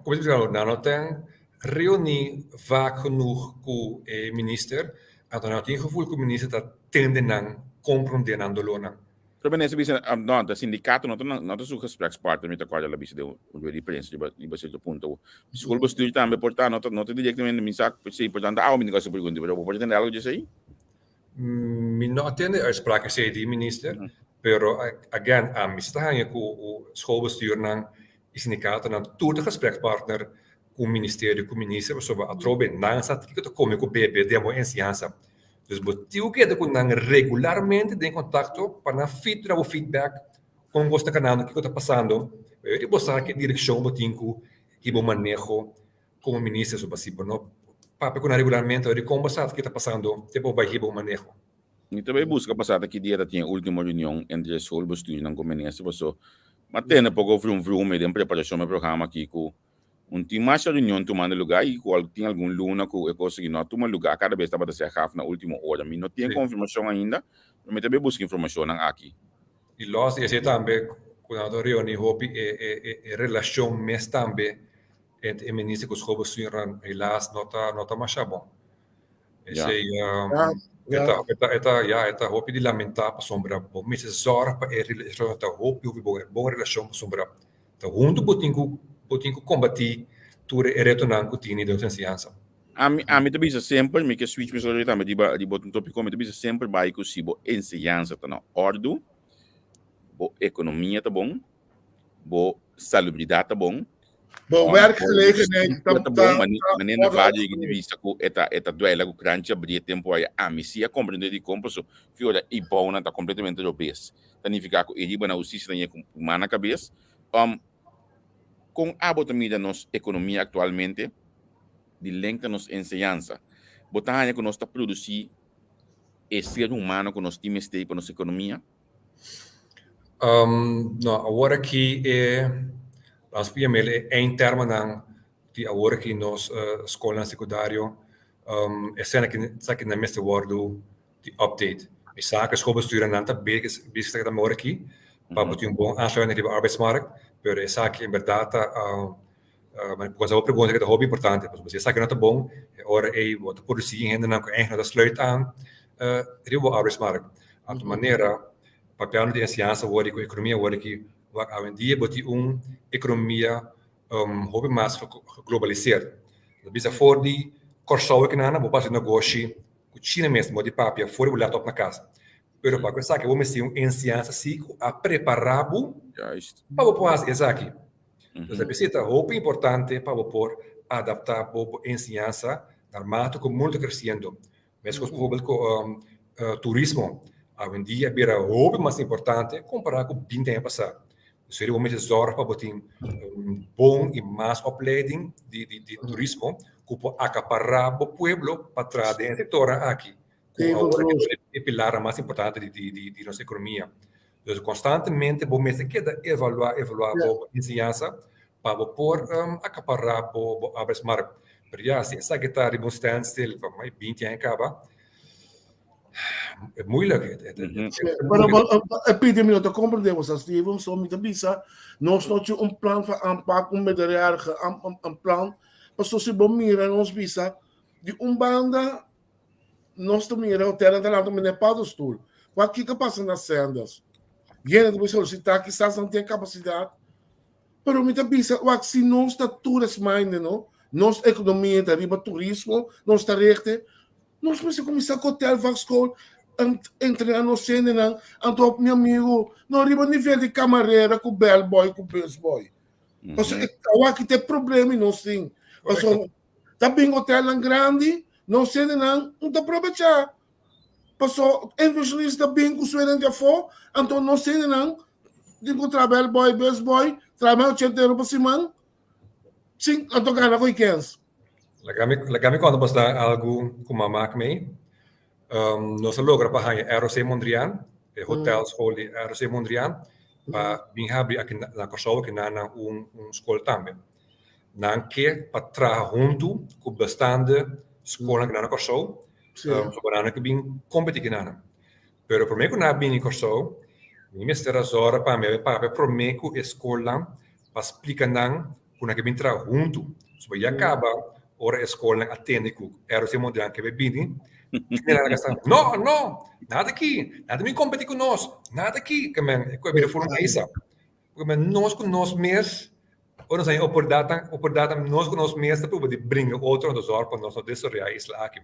C: como si nan no ten reuní vaak genoeg ku e minister, anto nan no tin gevoel ku minister ta tende nan, komprondé nan dolónan.
A: Pero minister bisa, no, ta sindikato no ta no ta su gesprekspartner, mi ta kòrda el a bisa den un rueda di prensa riba riba sierto punto. Schoolbestuur tambe por ta, no ta no ta direktamente, mi sa si por tanto awe mi tin ku hasi pregunta, pero bo por tende algu di esei?
C: Mi no a tende uitspraak esei di minister, pero again ami si ta haña ku schoolbestuurnan i sindikatonan tur ta gesprekspartner ku ministerio ku minister pasobra atrobe nan sa kiko ta kome ku bebe den bo enseñansa. Dus bo tin ku keda ku nan regularmente den kontakto pa nan feed duna bo feedback kon bo sta kanando, kiko ta pasando, i bo sa ki direkshon bo tin ku hiba un maneho Komo minister so basi bo no papia ku nan regularmente ora di kon bo sa ke ta pasando te bo bai hiba un maneho.
A: Mi ta bai buska pasá ta ki dia ta tin e ultimo reunion entre schoolbestuurnan ku minister paso m'a tene poko vrum vrum den preparashon pa e programa aki ku un tin masha reunion tumando lugá i ku tin algun luna ku e kos aki no a tuma lugá kada bes tabata ser gaf na ultimo ora. Mi no tin e konfirmashon ainda pero mi ta bai buska informashonnan aki.
C: I los di esei tambe ku nan ta reuni hopi e relashon mes tambe Entre e minister ku schoolbestuurnan helaas no ta no ta masha bon. Esei e ta e ta e ta ya e ta hopi di lamentá pasobra bo mester zòrg pa e relashon ta hopi hopi bon, bon relashon pasobra ta huntu bo tin ku bo tin ku kombatí tur e retonan ku tini den nos enseñansa.
A: Ami ami ta bisa semper, mi ke switch mesora tambe riba riba otro topiko, mi ta bisa semper bai ku si bo enseñansa ta na òrdu, bo ekonomia ta bon, bo salubridat ta bon.
B: Bo werkgelegenheid
A: ta ta bon, manera na vario yega di bisa ku e ta e ta duela ku kranchi abri e tempu aya. Ami si a komprende dikon paso fi ora e bounan ta kompletamente robes. Ta nifiká ku e riba na hustisia ta yega ku man na kabes. Kon abo ta mira nos ekonomia aktualmente di link na nos enseñansa? Bo ta haña ku nos ta produsí e ser humano ku nos tin mester pa nos ekonomia?
C: No, awor aki e, laat ons yam'el e eindtermennan di awor aki nos skolnan sekundario, esena ki esaki nan mester wòrdu di update. Mi sa ku e schoolbestuurnan ta bezig esaki tambe awor aki pa bo tin un bon aansluiting riba arbeidsmarkt, pero esaki en bèrdat ta Bo pregunta ta hopi importante, pasobra si esaki no ta bon, e ora ei bo ta produsí hendenan ku ègt no ta sluit aan riba bo arbeidsmarkt. Anto manera papiando di enseñansa awor ku ekonomia awor aki, wak awendia bo tin un ekonomia hopi mas geglobaliseerd. Ta bisa for di Kòrsou aki nan bo por hasi negoshi ku China mes, bo di papia for di bo laptop na kas. Pero pa ku esaki bo mester un enseñansa si ku a prepará bo pa bo por hasi esaki. Entonces a bes ta hopi importante pa bo por adaptá bo bo enseñansa naarmate ku mundu ta kresiendo. Meskos bijvoorbeeld ku turismo, awendia a bira hopi mas importante kompará ku binti aña pasá. Dus bo mester zòrg pa bo tin un bon i mas opleiding di di turismo ku por akapará bo pueblo pa traha den e sektornan aki ku awor e pilarnan mas importante di di nos ekonomia. Dus konstantemente bo mester keda evaluá, evaluá bo enseñansa pa bo por akapará bo bo arbeidsmarkt. Pero ya, si esaki ta riba un standstill pa mai binti aña kaba, e moeilijk.
B: Pero e pidi mi no ta komprendé bo, Steven, so mi ta bisa nos no tin un plan van aanpak, un meerderjarige een plan, pasobra si bo mira nos bisa di un banda Nos ta mira hotelnan ta lanta mene paddenstoel. Wak kiko a pasa na Sanders? Hende ta por solicita, kisas nan tin capacidad. Pero mi ta bisa, wak, si nos ta tourist minded, no? Nos economia ta riba turismo, nos ta richte. Nos mester cuminsa cu hotel, vakschool, entrena nos hendenan. Anto, mi amigo, no riba nivel di camarera cu bellboy cu busboy. Pasobra awor aki ta e problema y nos tin. Pasobra Ta bin hotelnan grandi, nos hendenan no ta probechá. Paso inversionista ta bin ku su hendenan di afó, anto nos hendenan tin ku traha bellboy, busboy, traha mas ochenta euro pa siman, sin anto gana ku e kens.
C: Laga mi, laga mi konta boso algu ku mama ak mei. Nos a logra pa haña ROC Mondriaan, e hotelschool di ROC Mondriaan, pa bin habri aki na Kòrsou aki nan nan un un skol tambe. Nan ke pa traha huntu ku bestaande skolnan aki nan na Kòrsou, so nan ke bin kompetí ki nan. Pero promé ku nan a bini Kòrsou, mi mester a zòrg pa mi a papia promé ku e skolnan pa splika nan ku nan ke bin traha huntu. So ya kaba ora e skolnan a tende ku ROC Mondriaan ke bai bini, nan a sa, no, no, nada aki, nan ta bin kompetí ku nos, nada aki. Ke men, e ku a bira for un eisa. Ke men nos ku nos mes, ora nos haña oportunidatnan, oportunidatnan nos ku nos mes ta proba di bringa otro, anto zòrg pa nos no desaroyá e isla aki.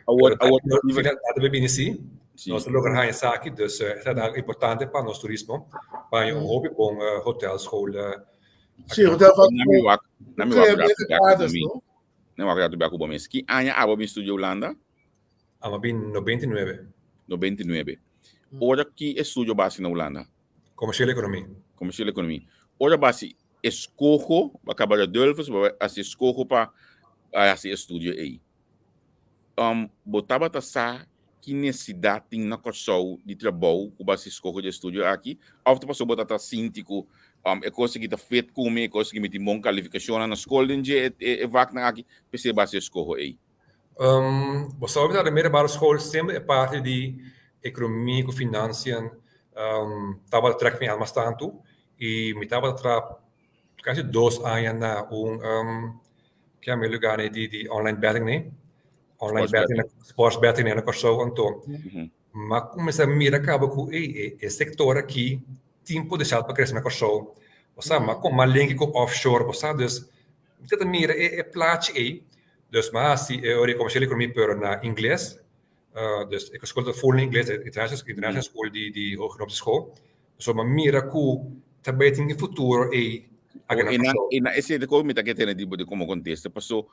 A: Awor, awor,
C: Nada bai bini sí. Nos a logra haña esaki, dus esaki ta algo importante pa nos turismo, pa haña un hopi bon hotelschool.
B: Sí, hotel van
A: Na mi wak, na mi wak rato bia ku mi. Na mi wak rato bia ku bo mes. Ki aña abo bin studia Hulanda?
C: Amo bin 99.
A: 99. Ora ki estudio basi na Hulanda?
C: Commerciële economie.
A: Commerciële economie. Ora basi eskoho, ba kaba Radulphus, ba hasi eskoho pa hasi estudio ei. Um, bo tabata sa ki nesesidat tin na Kòrsou di trabou ku bo hasi eskoho di estudio aki? Òf ta pasobra bo tabata sinti ku um, e kos aki ta fit ku mi, e kos aki mi tin bon kalifikashonnan na skol den dje e, e vaknan aki, p'esei bo hasi eskoho ei?
C: Um, bo sa na de middelbare school semper e parti di economie ku financiën um, tabata trek mi al mas tantu i mi tabata traha kasi 2 aña na un um, ke ame lugar nei di di online betting nei, online
A: Sports
C: betting,
A: betting.
C: Sports betting nei na Kòrsou. Anto m'a kuminsá mira kaba ku ey e e sektor aki tin potensial pa krese na Kòrsou. Bo sa, m'a koma linki ku offshore, bo sa, dus mi ta ta mira e e plachi ey. Dus m'a hasi e ora di komersial ekonomia pero na ingles. Dus e skol ta full na ingles, e international international school di di Hoge Noordse School. So m'a mira ku ta bai tin e futuro ey aki na Kòrsou.
A: E na esei ta komo mi ta ke tene di bo di komo kontesta, paso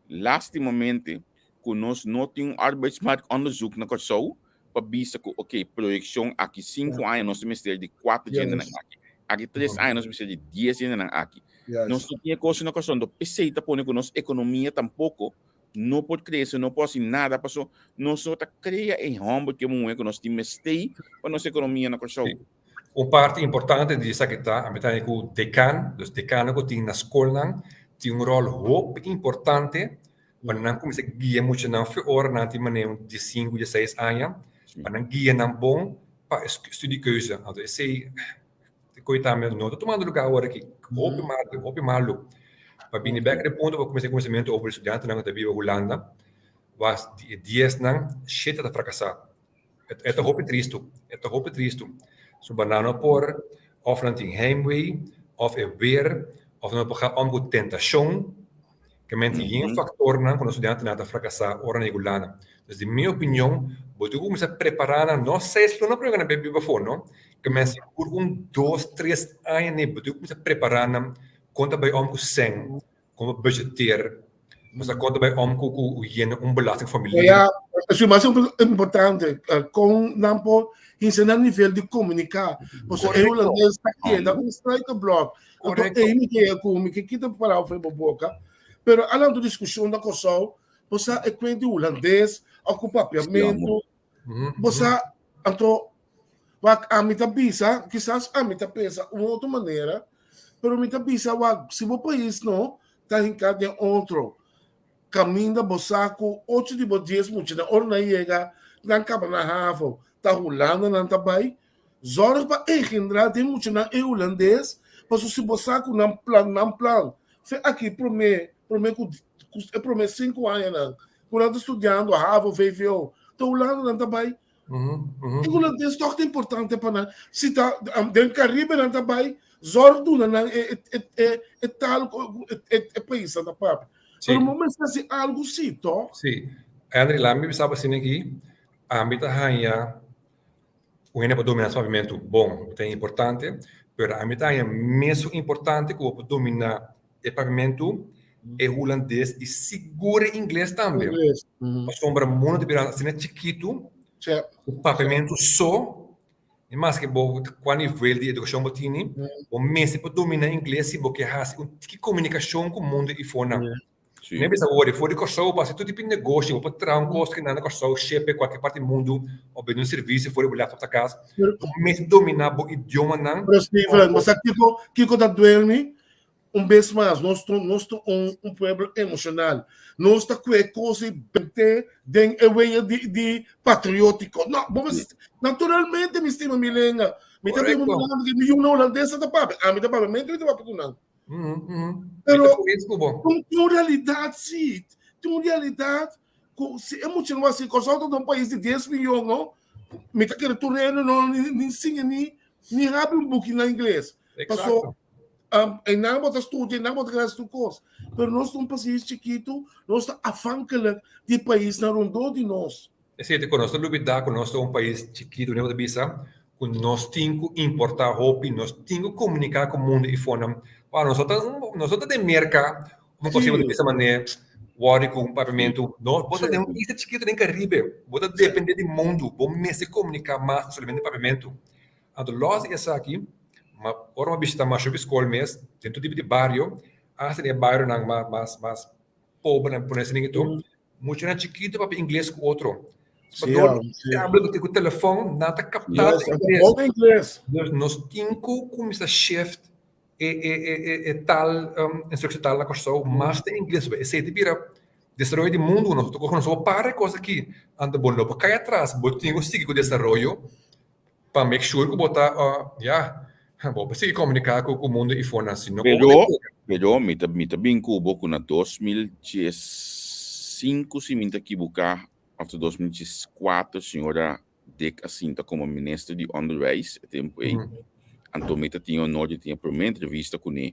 A: lastimamente ku nos no tin un arbeidsmarktonderzoek na Kòrsou pa bisa ku ok, proyekshon aki 5 aña nos ta mester di 4 hendenan aki, aki 3 aña nos mester di 10 hendenan aki. Nos no tin e kos na Kòrsou, anto p'esei ta pone ku nos ekonomia tampoko no por krese, no por hasi nada, paso nos no ta krea e hòmber ku e muhé ku nos tin mester pa nos ekonomia na Kòrsou.
C: Un parti importante di esaki ta, ami ta haña ku dekan, dus dekano ku tin na skolnan, tin un ròl hopi importante pa nan kuminsá guia muchanan fe ora nan tin manera un diesinku, dieseis aña, pa nan guia nan bon pa e studiekeuze. Anto esei koe tambe no ta tumando lugar awor aki. Hopi malu, hopi malu. Pa bini bek den punto pa kuminsá e konosementu over studiantenan ku ta biba Hulanda, was di e diesnan, shete ta frakasá. E ta hopi tristu, e ta hopi tristu. So ba nan no por, of nan tin heimwee, of e weer, of nan no por ga om ku tentashon. Ke men tin yen faktornan ku nos studiantenan ta frakasá ora nan yega Hulanda. Dus di mi opinion, bo tin ku kuminsá prepará nan, no seis luna promé ku nan biba afó, no. Ke men sigur un dos, tres aña nei bo tin ku kuminsá prepará nan kon ta bai om ku sèn, kon pa budgeteer, pasobra kon ta bai om ku ku yena un belastingformulier.
B: Ya, esei mas importante, kon nan por hinse nan nivel di komuniká. Pasobra e hulandes ta keda un struikelblok. Anto ei mi ke ku mi ke kita palabra for bo boka, pero a lanta un diskushon na Kòrsou, bo sa e kuent di hulandes òf ku papiamentu, bo sa, anto wak ami ta bisa, kisas ami ta pensa un otro manera, pero mi ta bisa wak si bo pais no ta hinká den otro kaminda bo sa ku ocho di bo dies muchanan ora nan yega nan kaba na havo ta Hulanda nan ta bai, Zorg pa engendrá den muchanan e hulandes, pasobra si bo sa ku nan plan, nan plan fe aki promé, promé ku e promé sinku añanan ku nan ta studiando havo, vvo, ta Hulanda nan ta bai. E hulandes tòg ta importante pa nan. Si ta den Karibe nan ta bai, zorg duna nan e e e e taal ku e e pais nan ta papia. Pero bo mester hasi algu si, tòg?
C: Sí. Henry, laat mi bisa bo asina aki, ami ta haña Un hende por dominá su papiamentu bon, ta importante, pero ami ta haña mesun importante ku bo por dominá e papiamentu, e hulandes i sigur e ingles tambe. Pasobra mundu ta bira asina chikitu ku papiamentu so, ni maske bo kua nivel di edukashon bo tini, bo mester por dominá ingles si bo ke hasi un tiki komunikashon ku mundu ifonan.
A: Sí.
C: Mi bisa wori for di Kòrsou bo hasi tur tipo di negoshi, bo por traha un kos kinan na Kòrsou, ship kualke parti di mundu òf bende un servisio for di bo laptop ta kas. Bo mester dominá bo idiomanan.
B: Pero Steven, bo sa kiko kiko ta duel mi? Un bes mas, nos ta nos ta un un pueblo emoshonal. Nos ta kue kos i bent'é den e wea di di patriótiko. No, bo mester naturalmente mi stima mi lenga. Mi ta biba mirando ku mi yunan hulandes ta papia, ami ta papia, mente mi ta papia ku nan. Pero tin un realidat si, tin un realidat ku si e muchanan wak si Kòrsou ta un pais di dies miyon no, mi ta kere tur hende no ni siña ni ni habri un buki na ingles. Paso einan bo ta studia, einan bo ta hasi tur kos. Pero nos ta un pais chikitu, nos ta afhankelijk di paisnan rondó di nos.
C: Esei ta ku nos ta lubidá ku nos ta un pais chikitu, mi ta bisa ku nos tin ku importá hopi, nos tin ku komuniká ku mundu i fonan. Wou, nos no ta, nos no ta den Merka, ku bo ta bisa manera wòrdu ku un papiamentu. No, bo ta den un isla chikitu den Karibe, bo ta dependé di mundu, bo mester komuniká mas ku solamente papiamentu. Anto lòs di esaki, ma ora bo a bishitá masha hopi skol mes, den tur tipo di bario, asta den e barionan mas mas pobernan, pone asina tur, Muchanan chikitu papia ingles ku otro.
B: Sí,
C: Pasobra
B: ja, sí.
C: tablet ku telefòn nan ta kapta
B: Yes, nan ta bon ingles.
C: Dus nos tin ku kuminsá shift e e e e e taal um, instrukshon taal na Kòrsou mas den ingles. Pasobra esei ta bira desaroyo di mundu. Nos ta nos por para e kos aki. Anto bo no por kai atras. Bo tin ku sigui ku desaroyo pa make sure ku bo ta ya, bo por sigui komuniká ku ku mundu i fonan. Si no,
A: Pero, pero mi ta mi ta bin ku bo ku na 2015 si mi ta kibuká òf ta 2014 señora Dick a sinta komo minister di onderwijs e tempu ei. Anto mi ta tin honor di tin e promé entrevista kuné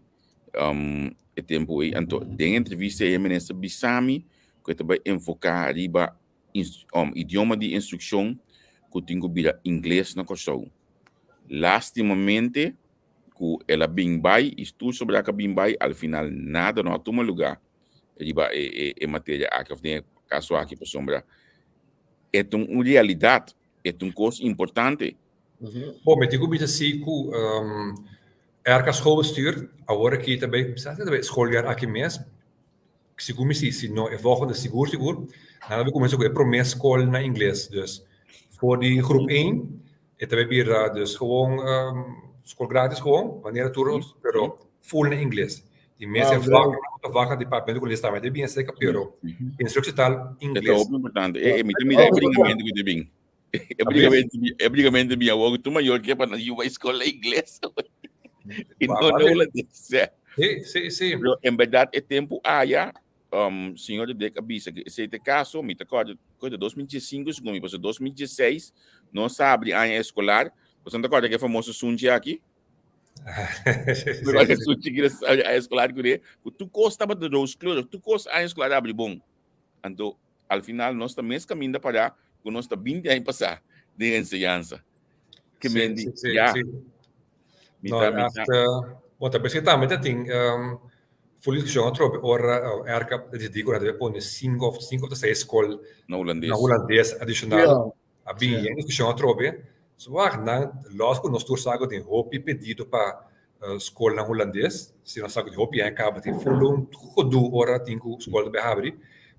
A: e tempu ei. Anto den e entrevista ei e minister bisa mi ku e ta bai enfoká riba idioma di instrukshon ku tin ku bira ingles na Kòrsou. Lástimamente ku el a bin bai i tur sobrá ku a bin bai al final nada no a tuma lugá riba e e materia aki òf den e kaso aki pasobra e ta un realidat, e ta un kos importante.
C: Bon, mi tin ku bisa si ku RK Schoolbestuur awor aki ta bai, sa ta bai schooljaar aki mes, Sigur mi si, si no e volgende sigur sigur, nan a bai kuminsá ku e promé skol na ingles. Dus for di groep één e ta bai bira dus gewoon skol gratis gewoon, manera tur otro, pero full na ingles. Di mes e vak ku ta vak di papiamentu ku les tambe ta bien serka, pero instruksie tal
A: E ta
C: ingles.
A: hopi importante. E mi ta mira e bringamentu ku ta bin. E bringamentu e bringamentu bin awor ku tur mayor ke pa nan yu bai skol na ingles. I no na hulandes.
C: Sí, sí, sí.
A: Pero en berdad e tempu aya, um, señor de Dek a bisa ku esei ta e kaso, mi ta kòrda, kòrda 2015 segun mi, pasobra 2016 nos a abri aña eskolar, boso no ta kòrda ku e famoso sunchi aki?
C: Sí,
A: Kòrda e
C: sí.
A: sunchi ki nos abri aña eskolar kuné? Ku tur kos tabata rooskleurig, tur kos aña eskolar a abri bon. Anto, al final nos ta mes kaminda pará ku nos ta 20 aña pasá den enseñansa. Ke
C: Sí,
A: men di,
C: sí, sí,
A: ya,
C: sí.
A: mi
C: No,
A: ta, mi ta,
C: echt, bon, ta pensé tambe ta tin um, full discussión atrobe ora uh, RK decidí ku nan debe pone 5 of 5 of 6 skol
A: na
C: na
A: hulandes.
C: hulandes adicional.
B: Ja,
C: A bin
B: sí.
C: yen discussión atrobe. So wak, nan los ku nos tur sa ku tin hopi pedido pa uh, skolnan hulandes. Si nos sa ku tin hopi aña kaba tin full un gedoe ora tin ku skol ta bai habri.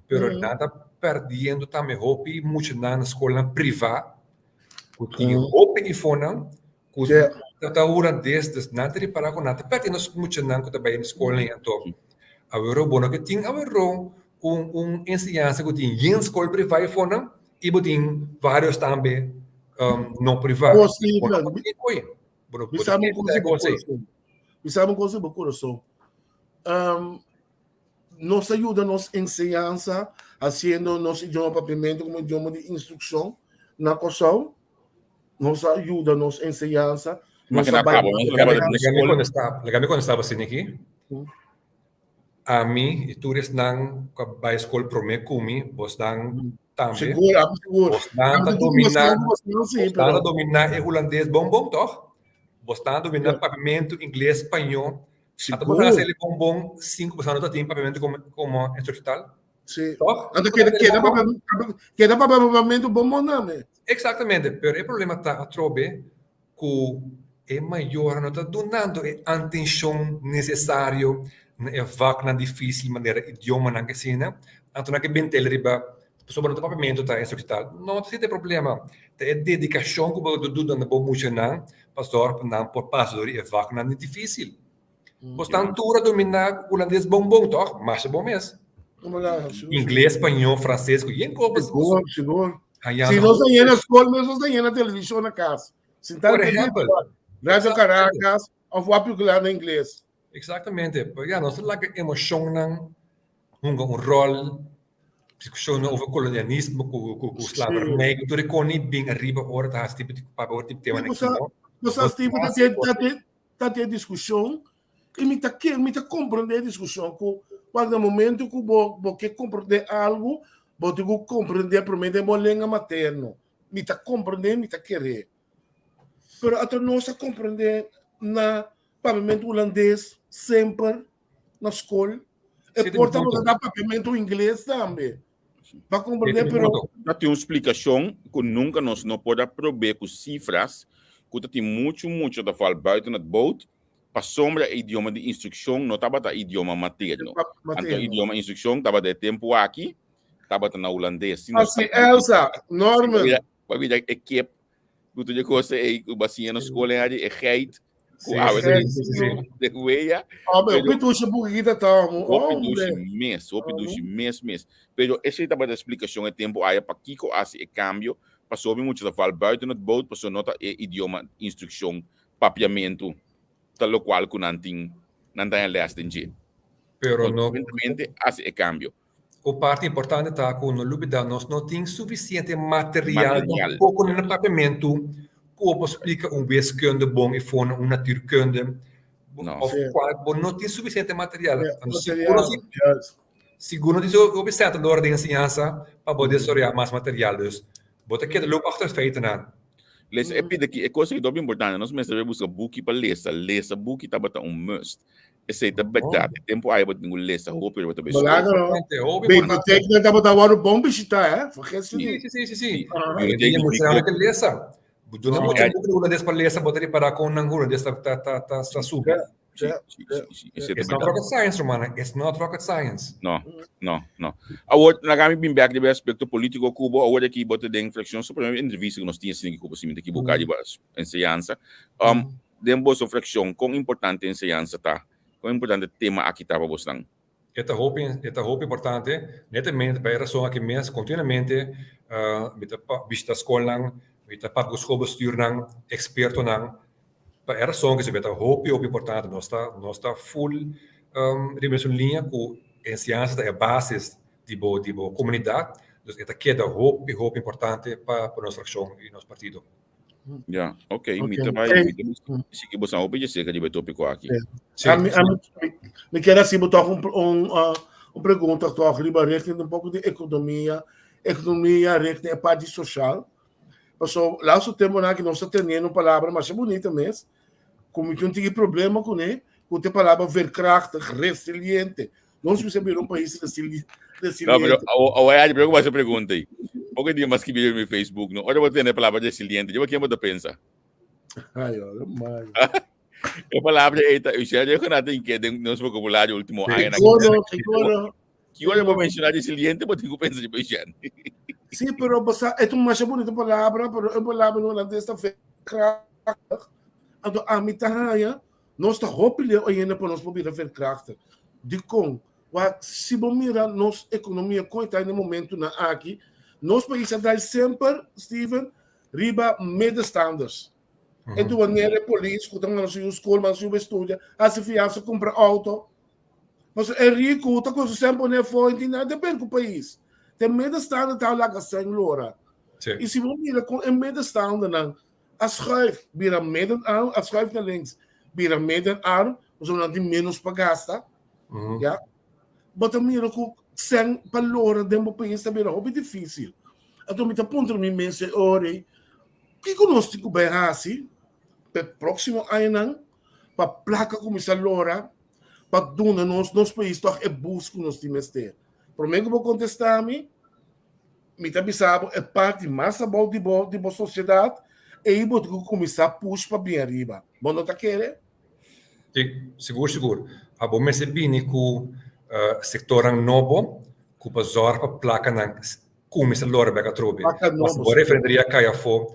C: Pero nan ta perdiendo tambe hopi muchanan na skolnan privá ku tin hopi ifonan ku ta ta hulandes, dus nan ta ripará ku nan ta pèrdè nos muchanan ku ta bai na skol ei. Anto aweró bo no ke tin aweró un un enseñansa ku tin yen skol privá ifonan i bo tin vários tambe no privá.
B: Bo
C: Bo no
B: Steven,
C: por tin koe. Bo no
B: mi
C: bo ta
B: sa un
C: kere
B: kos
C: ta
B: di bo
C: kos ei.
B: kurason. Mi sa un kos di bo kurason. Um, nos a yuda nos enseñansa hasiendo nos idioma papiamentu komo idioma di instrukshon na Kòrsou. Nos a yuda nos enseñansa.
A: Mas
B: Nos
A: que
B: a
A: na
B: bai
A: cabo, nos tabata
C: Laga
A: den
C: mi
A: skol.
C: kontestá, laga mi kontestá bo asina aki. Ami i tur esnan ku a bai skol promé ku mi, bosnan tambe,
B: Sigur, ami sigur.
C: bosnan
B: Ami
C: ta
B: ta tin
C: dominá,
B: emoshon ku bosnan sí,
C: bosnan ta
B: pero
C: dominá e hulandes bon bon, tòg? Bosnan ta dominá
B: Ja.
C: papiamentu, ingles, spañó. Ata bosnan a
B: Sigur.
C: sali bon bon sin ku bosnan no ta tin papiamentu komo komo instrukshon tal,
B: Sí.
C: tòg?
B: Anto
C: Bosnan
B: keda
C: a sali
B: keda
C: bon bon.
B: papia keda papia papiamentu bon bon tambe.
C: Eksaktamente, pero e problema ta atrobe ku e mayornan no ta dunando e antenshon nesesario. na e vaknan difísil manera idiomanan ke asina, anto nan ke bent'el riba pasobra no ta papiamentu ta instrukshon tal. No ta esei ta e problema, ta e dedikashon ku bo ta duna na bo muchanan pa sòrg pa nan por pasa dor di e vaknan difísil. Bosnan tur a dominá hulandes bon bon tòg? Masha bon mes. Ingles, spañó, franses ku yen kos.
B: Sigur, sigur. Si nos ta yena skol mes nos ta yena televishon na kas. Sinta
C: Por ehèmpel.
B: Radio Caracas òf wak pelíkula na ingles.
C: Exactamente. Pero ya, nos ta laga emocionnan hunga un rol, discusionnan over kolonialismo ku ku ku slavernij, ku tur e koni bin ariba ora ta hasi tipo di papia over tipo temanan
B: aki, no? Bo sa, Steven, ta tin ta tin ta tin discusion i mi ta ke mi ta comprende e discusion ku wak na momento ku bo bo ke comprende algu bo tin ku comprende prome den bo lenga materno. Mi ta comprende, mi ta kere. Pero ato nos a comprende na papiamentu hulandes semper na skol. E por tabata na papiamentu ingles tambe. Pa comprende, pero...
A: Ta tin un splikashon ku nunka nos no por a prob'é ku sifras, ku ta tin muchu mucha ta val buiten het boot, pasobra e idioma di instrukshon no tabata idioma materno. Anto idioma instrukshon tabata e tempu aki, tabata na hulandes.
B: Si nos Así, Elsa, Norman.
A: Pa bira e kip ku tur e kos ei ku bo a siña na skol en e geit ku awe de hueya.
B: Hombre, hopi dushi buki ta tomo.
A: Hopi dushi mes, hopi dushi mes mes. Pero esei tabata e splikashon e tempu aya pakiko hasi e kambio, pasobra mi mucha ta val buiten het boot, pasobra no ta e idioma instrukshon papiamentu ta lokual ku nan tin nan ta haña lès den dje.
C: Pero no.
A: Konsepentemente hasi e kambio.
C: Un parti importante ta ku no lubidá nos no tin sufisiente material tampoko na papiamentu ku bo por splika un wiskunde bon i for na un natuurkunde òf kual bo no tin sufisiente material. Sigur no tin hopi sèt lora den enseñansa pa bo desaroyá mas material dus bo ta keda loop achter feitennan.
A: Lesa e pida ki e kos aki ta hopi importante nos mester bai buska buki pa lesa lesa buki tabata un must. Esei ta bèrdat. E tempu ai bo tin ku lesa hopi ora bo ta bai skol.
B: Belangro. Biblioteknan tabata wòrdu bon bishitá, eh? Vergis je
C: niet. Sí, sí, sí, sí. Bibliotek di muchanan ke lesa. Duna mucha buki di hulandes pa lesa, bo ta ripará kon nan hulandes ta ta ta ta ta subi.
A: Sí, sí, sí, sí. Esei ta
C: It's not
A: bèrdat.
C: rocket science, rumannan. It's not rocket science.
A: No, no, no. Awor, laga mi bin bèk riba e aspekto polítiko ku bo. Awor aki bo ta den frakshon. So promé entrevista ku nos tin asina ku bo, si mi ta ekiboká riba enseñansa. Um, Den boso frakshon, kon importante enseñansa ta? Kon importante tema aki ta pa bosnan?
C: E ta hopi, e ta hopi importante, netamente pa e rason aki mes, kontinuamente mi ta bishita skolnan, mi ta papia ku skolbestuurnan, ekspertonan, pa e rason aki e ta hopi, hopi importante. Nos ta, nos ta ful riba mesun liña ku enseñansa ta e basis di bo, di bo komunidat, dus e ta keda hopi, hopi importante pa nos frakshon i nos partido.
A: Ja, ok, mi ta bai, mi ta sigui boso hopi dje cerca di e tópiko aki.
B: Sí, ami, ami, mi, mi quiero hacer toch un, un, uh, un pregunta toch riba richting un poco di economia, economia richting e parte social. Paso, laatste tempo na que nós está teniendo uma palavra mais bonita mesmo, como que não tem problema com ele, com a palavra veerkrachtig, resiliente. Nos mester bira un pais resiliente.
A: No, pero awor a preocupa esa pregunta aí. Poco dia mas que vi mi Facebook, no. Ora bo tene palabra resiliente, yo quién bo ta pensa?
B: Ai, ora, mai.
A: E palabra ei ta, usted ya con nada que den nos vocabulario último año.
B: Seguro, seguro.
A: Que ora bo menciona resiliente, bo tengo pensa de Eugene.
B: Sí, pero bosa, é uma mais bonita palavra, pero é palavra no holandês está veerkrachtig. Anto a mi ta haya, Nos ta hopi leu ainda pa nos por bira veerkrachtig. Dikon? Wak, si bo mira nos ekonomia kon e ta na e momentunan aki, nos pais a drai semper, Steven, riba middenstanders. E duanero, e polis ku ta manda su yu skol, manda su yu bai studia, hasi fiansa, kumpra outo. Pasobra e riku ta kosa semper pone afó, e no tin nada di ber ku pais. Ta e middenstander ta laga sèn lora. I si bo mira kon e middenstandernan A schuif bira middenarm, a schuif na links bira middenarm, pasobra nan tin menos pa gasta. Ya. Bo ta mira ku sèn pa lora den bo pais ta bira hopi difísil. Anto mi ta puntra mi mes e ora ei, kiko nos tin ku bai hasi pa e próksimo añanan pa plaka kuminsá lora pa duna nos nos pais tòg e boost ku nos tin mester? Promé ku bo kontestá mi, Mi ta bisa bo e parti mas abou di bo di bo sosiedat, ei bo tin ku kuminsá push pa bin ariba. Bo no ta kere?
C: Si, sigur sigur. Abo mester bini ku sektornan nobo ku pa zòrg pa plakanan kuminsá lora bèk atrobe. Pasobra bo refineria kai afó,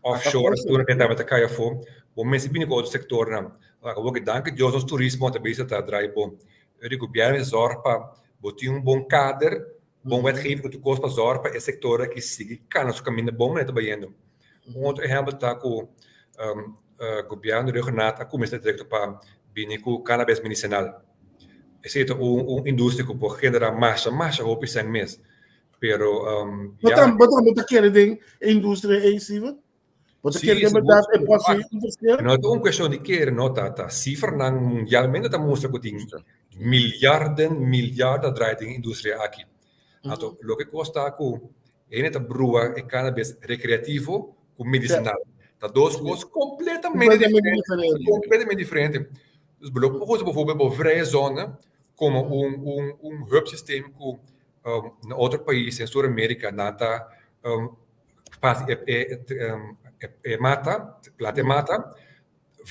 C: offshore tur loke tabata kai afó, bo mester bini ku otro sektornan. Awor ke danki Dios nos turismo ta bisa ta drai bon. E di gobièrnu mester zòrg pa bo tin un bon kader, bon wetgeving ku tur kos pa zòrg pa e sektor aki sigui kana su kaminda bon manera ta bayendo. Un otro ehèmpel ta ku gobièrnu Rhuggenaath a kuminsá direkto pa bini ku cannabis medisinal. Esei ta un industria ku por generá masha masha hopi sèn mes. Pero
B: ya. Bo tambe ta kere den e industria ei, Steven? Bo ta kere den bèrdat e por hasi un verschil?
C: No ta un kuestion di kere no, ta ta sifranan mundialmente ta mustra ku tin miljarden miljard ta draai den e industria aki. Anto loke kos ta ku hende ta brua e cannabis recreativo ku medicinal. Ta dos kos completamente diferente. Completamente diferente. Dus bo lo por usa bijvoorbeeld bo vrije zone como un un un hub systeem ku na otro pais den Sur Amerika nan ta hasi e e e mata, planta e mata,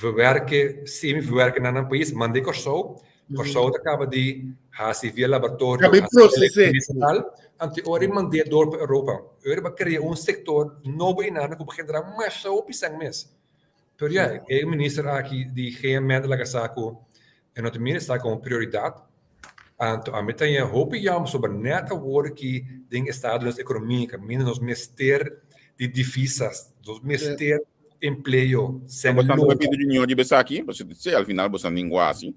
C: verwerke, semi verwerke na nan pais, mand'é Kòrsou, Kòrsou ta kaba di hasi via laboratorio, hasi medisinal, anto e ora e mand'é dor pa Europa. E ora bo krea un sektor nobo einan ku bo generá masha hopi sèn mes. Pero ya, e minister aki di GMN ta laga sa ku e no ta mira esaki komo prioridat. Anto ami ta haña hopi yama pasobra nèt awor ki den estado di nos ekonomia kaminda nos mester di divisas, nos mester empleo,
A: sèn Boso ta pidi reunion riba esaki? Pasobra si al final boso a hasi.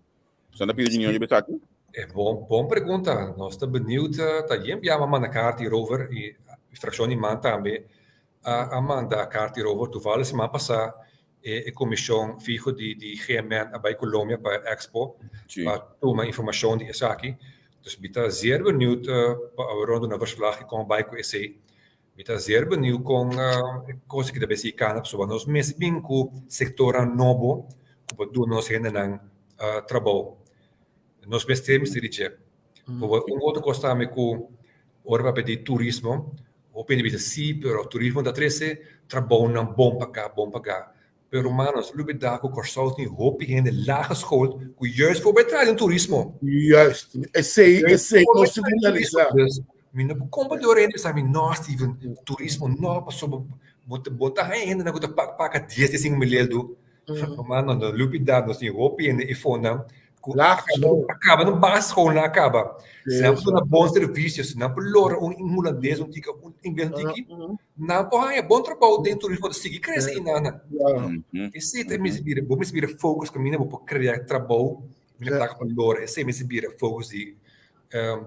A: Boso ta pidi reunion riba esaki?
C: E bon bon pregunta. Nos ta benieuwd ta yen bia a manda kaart hierover i frakshon di man tambe a manda kaart hierover. Toevallig siman pasá e komishon fiho di di GMN a bai Colombia pa Expo pa tuma informashon di esaki. Dus mi ta zeer benieuwd pa awor duna verslag kon a bai ku esei. Mi ta zeer benieuwd kon e kos aki ta bai sigui kana pasobra nos mester bin ku sektornan nobo ku por duna nos hendenan trabou. Nos mester mester di dje. Un otro kos tambe ku ora papia di turismo Hopi hende bisa, sí, pero turismo ta trese trabounan bon pagá, bon pagá. Pero rumannan, no lubidá ku Kòrsou tin hopi hende laag geschoold ku juist por bai traha den turismo.
B: Juist, esei, esei nos tin ku realisá.
C: Dus, mi no por kompa di ora hende bisa mi, no Steven, turismo no, pasobra bo ta bo ta haña hendenan ku ta paga dies di sinku mil eldu. Rumannan, no lubidá nos tin hopi hende eifonan ku a kaba nan basisschool a kaba. Si nan por duna bon servisio, si nan por lora un hulandes un tiki, un ingles un tiki, nan por haña bon trabou den turismo ta sigui krese einan. Esei ta mester bira, bo mester bira focus kaminda bo por krea trabou, kaminda plaka por lora, esei mester bira focus di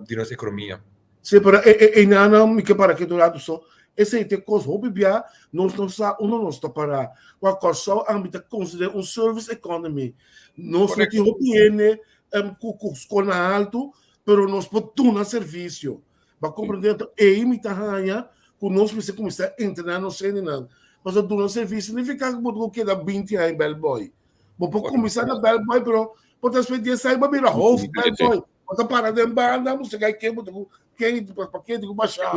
C: di nos ekonomia.
B: Sí, pero e, e, einan mi ke para ketu rato so. Esei te kos hopi bia nos no sa unda nos ta pará. Kwa Kòrsou ami ta konsiderá un service economy. Nos no tin hopi hende um, ku, ku skol na alto, pero nos por duna servisio. Ba komprendé? Anto ei mi ta haña ku nos mester kuminsá entrená nos hendenan. Pasobra duna servisio signifiká ku bo ta keda binti aña bellboy. Bo por kuminsá na bellboy, pero por despues dies aña bo a bira hoofd bellboy. Bo ta para den banda, bo se kai ken bo ta ku ken pa ken ku basha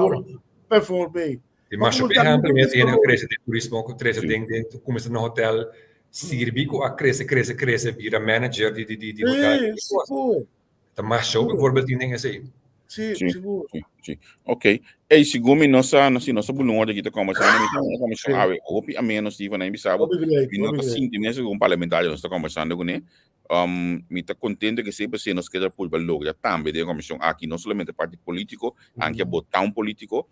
B: bijvoorbeeld.
C: E masha por ehempel mes hende ku krese den turismo, ku krese den den kuminsá na hotel, sirbi ku a krese krese krese bira manager di di di hotel.
B: Sí, sigur.
C: Ta masha hopi voorbeeld tin den esei.
B: Sí, sigur.
A: Sí, sí. Ok. Ey, segun mi no sa, no si no sa bulun orde kita conversando, mi ta una conversación awe hopi ameno, Steven, ahí bisabo, mi no ta sinti mes un parlamentario nos ta conversando kuné. Um, mi ta contento que siempre si nos keda purba logra tambe den comisión aki, no solamente parte político, aunque bo ta un político,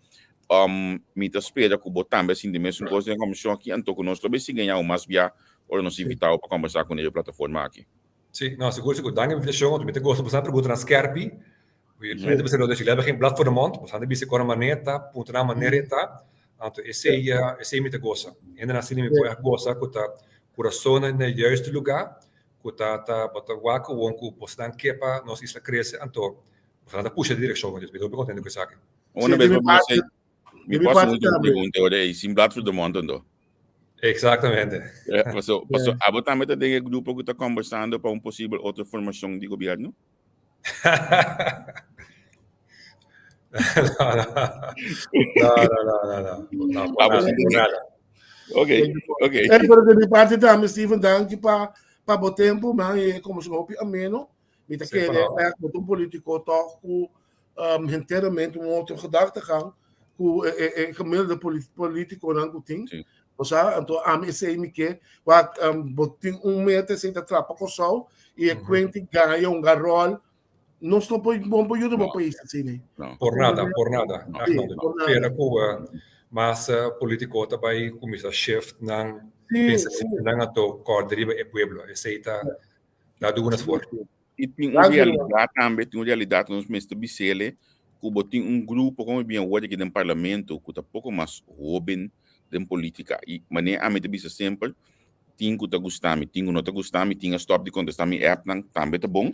A: um, mi ta spera ku bo tambe sinti mesun kos den comisión aki, anto ku nos lo be sigui aun mas bia ora nos invitao pa conversa ku e plataforma aki.
C: Sí, no, sigur, sigur. Danki invitacion. Mi ta gosta boso preguntanan skerpi. Mi ta bisa nos hebben geen blad voor de mond. Boso a bisa kon manera ta, puntra nan manera ta. Anto esei, esei mi ta gosa. Hendenan asina mi por echt gosa ku ta kurason na e juiste lugá, ku ta ta bo ta wak awor ku bosnan ke pa nos isla krese, anto bosnan ta pusha e direkshon. Dus mi ta hopi kontento ku esaki.
A: Una bes bo bisa mi por hasi un ultimo pregunta ora ei, sin blad voor de mond anto.
C: Exactamente.
A: Paso, paso abo tambe ta den e grupo ku ta kombersando pa un posibel otro formashon di gobièrnu?
C: No, no. No, no, no, no, no. No, por nada, por nada.
A: Ok, ok.
B: Eh, pero de mi parte tambe, Steven, danki pa. pa bo tempu, mi haña e kombersashon hopi ameno. Mi ta kere ègt bo ta un polítiko tòg ku henteramente un otro gedachtegang ku e gemiddelde polítikonan ku tin. Bo sa, anto ami esei mi ke, wak bo tin un meta esei ta trapa Kòrsou i e kuenti gana hunga ròl. Nos no por bon por yuda bo pais asina.
C: Por nada, por nada. Pero ku mas polítiko ta bai kuminsá shift nan pensamentunan anto kòrda riba e pueblo. Esei ta ta duna esfuerso.
A: I tin un realidat tambe, tin un realidat ku nos mester bis'ele, ku bo tin un grupo komo bien wòrdu aki den parlamento ku ta poko mas hóben den polítika. I manera ami ta bisa semper, tin ku ta gusta mi, tin ku no ta gusta mi, tin a stòp di kontestá mi appnan, tambe ta bon,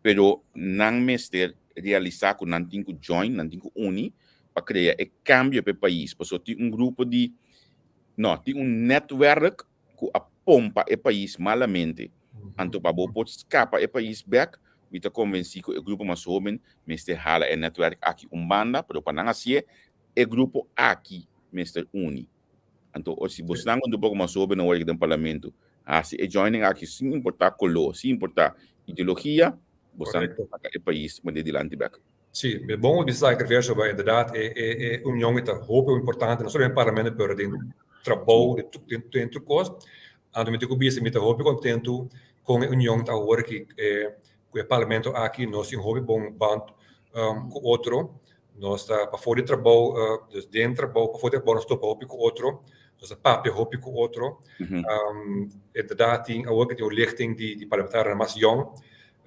A: pero nan mester realisá ku nan tin ku join, nan tin ku uni pa krea e kambio pa e pais. Pasobra tin un grupo di, no, tin un nètwèrk ku a pompa e pais malamente. Anto pa bo por skapa e pais bek, mi ta konvensí ku e grupo mas hóben mester hala e nètwèrk aki un banda, pero pa nan hasié, e grupo aki mester uni. Anto si bosnan ku ta un poko mas hóben awor aki den parlamento hasi e joining aki sin importá koló, sin importá ideologia, bosnan ta saka e pais manera dilanti bek.
C: Sí, e bon bisa esaki Verso, ba inderdaad e e e union ta hopi importante, no solamente den parlamento pero den trabou, den tur den den tur kos. Anto mi tin ku bisa mi ta hopi kontentu kon e union ta awor aki ku e parlamento aki, nos tin hopi bon band ku otro, nos ta pafó di trabou, dus den trabou pafó di trabou nos topa hopi ku otro, nos ta papia hopi ku otro. Inderdaad tin awor ki tin un lichting di di parlamentarionan mas yòn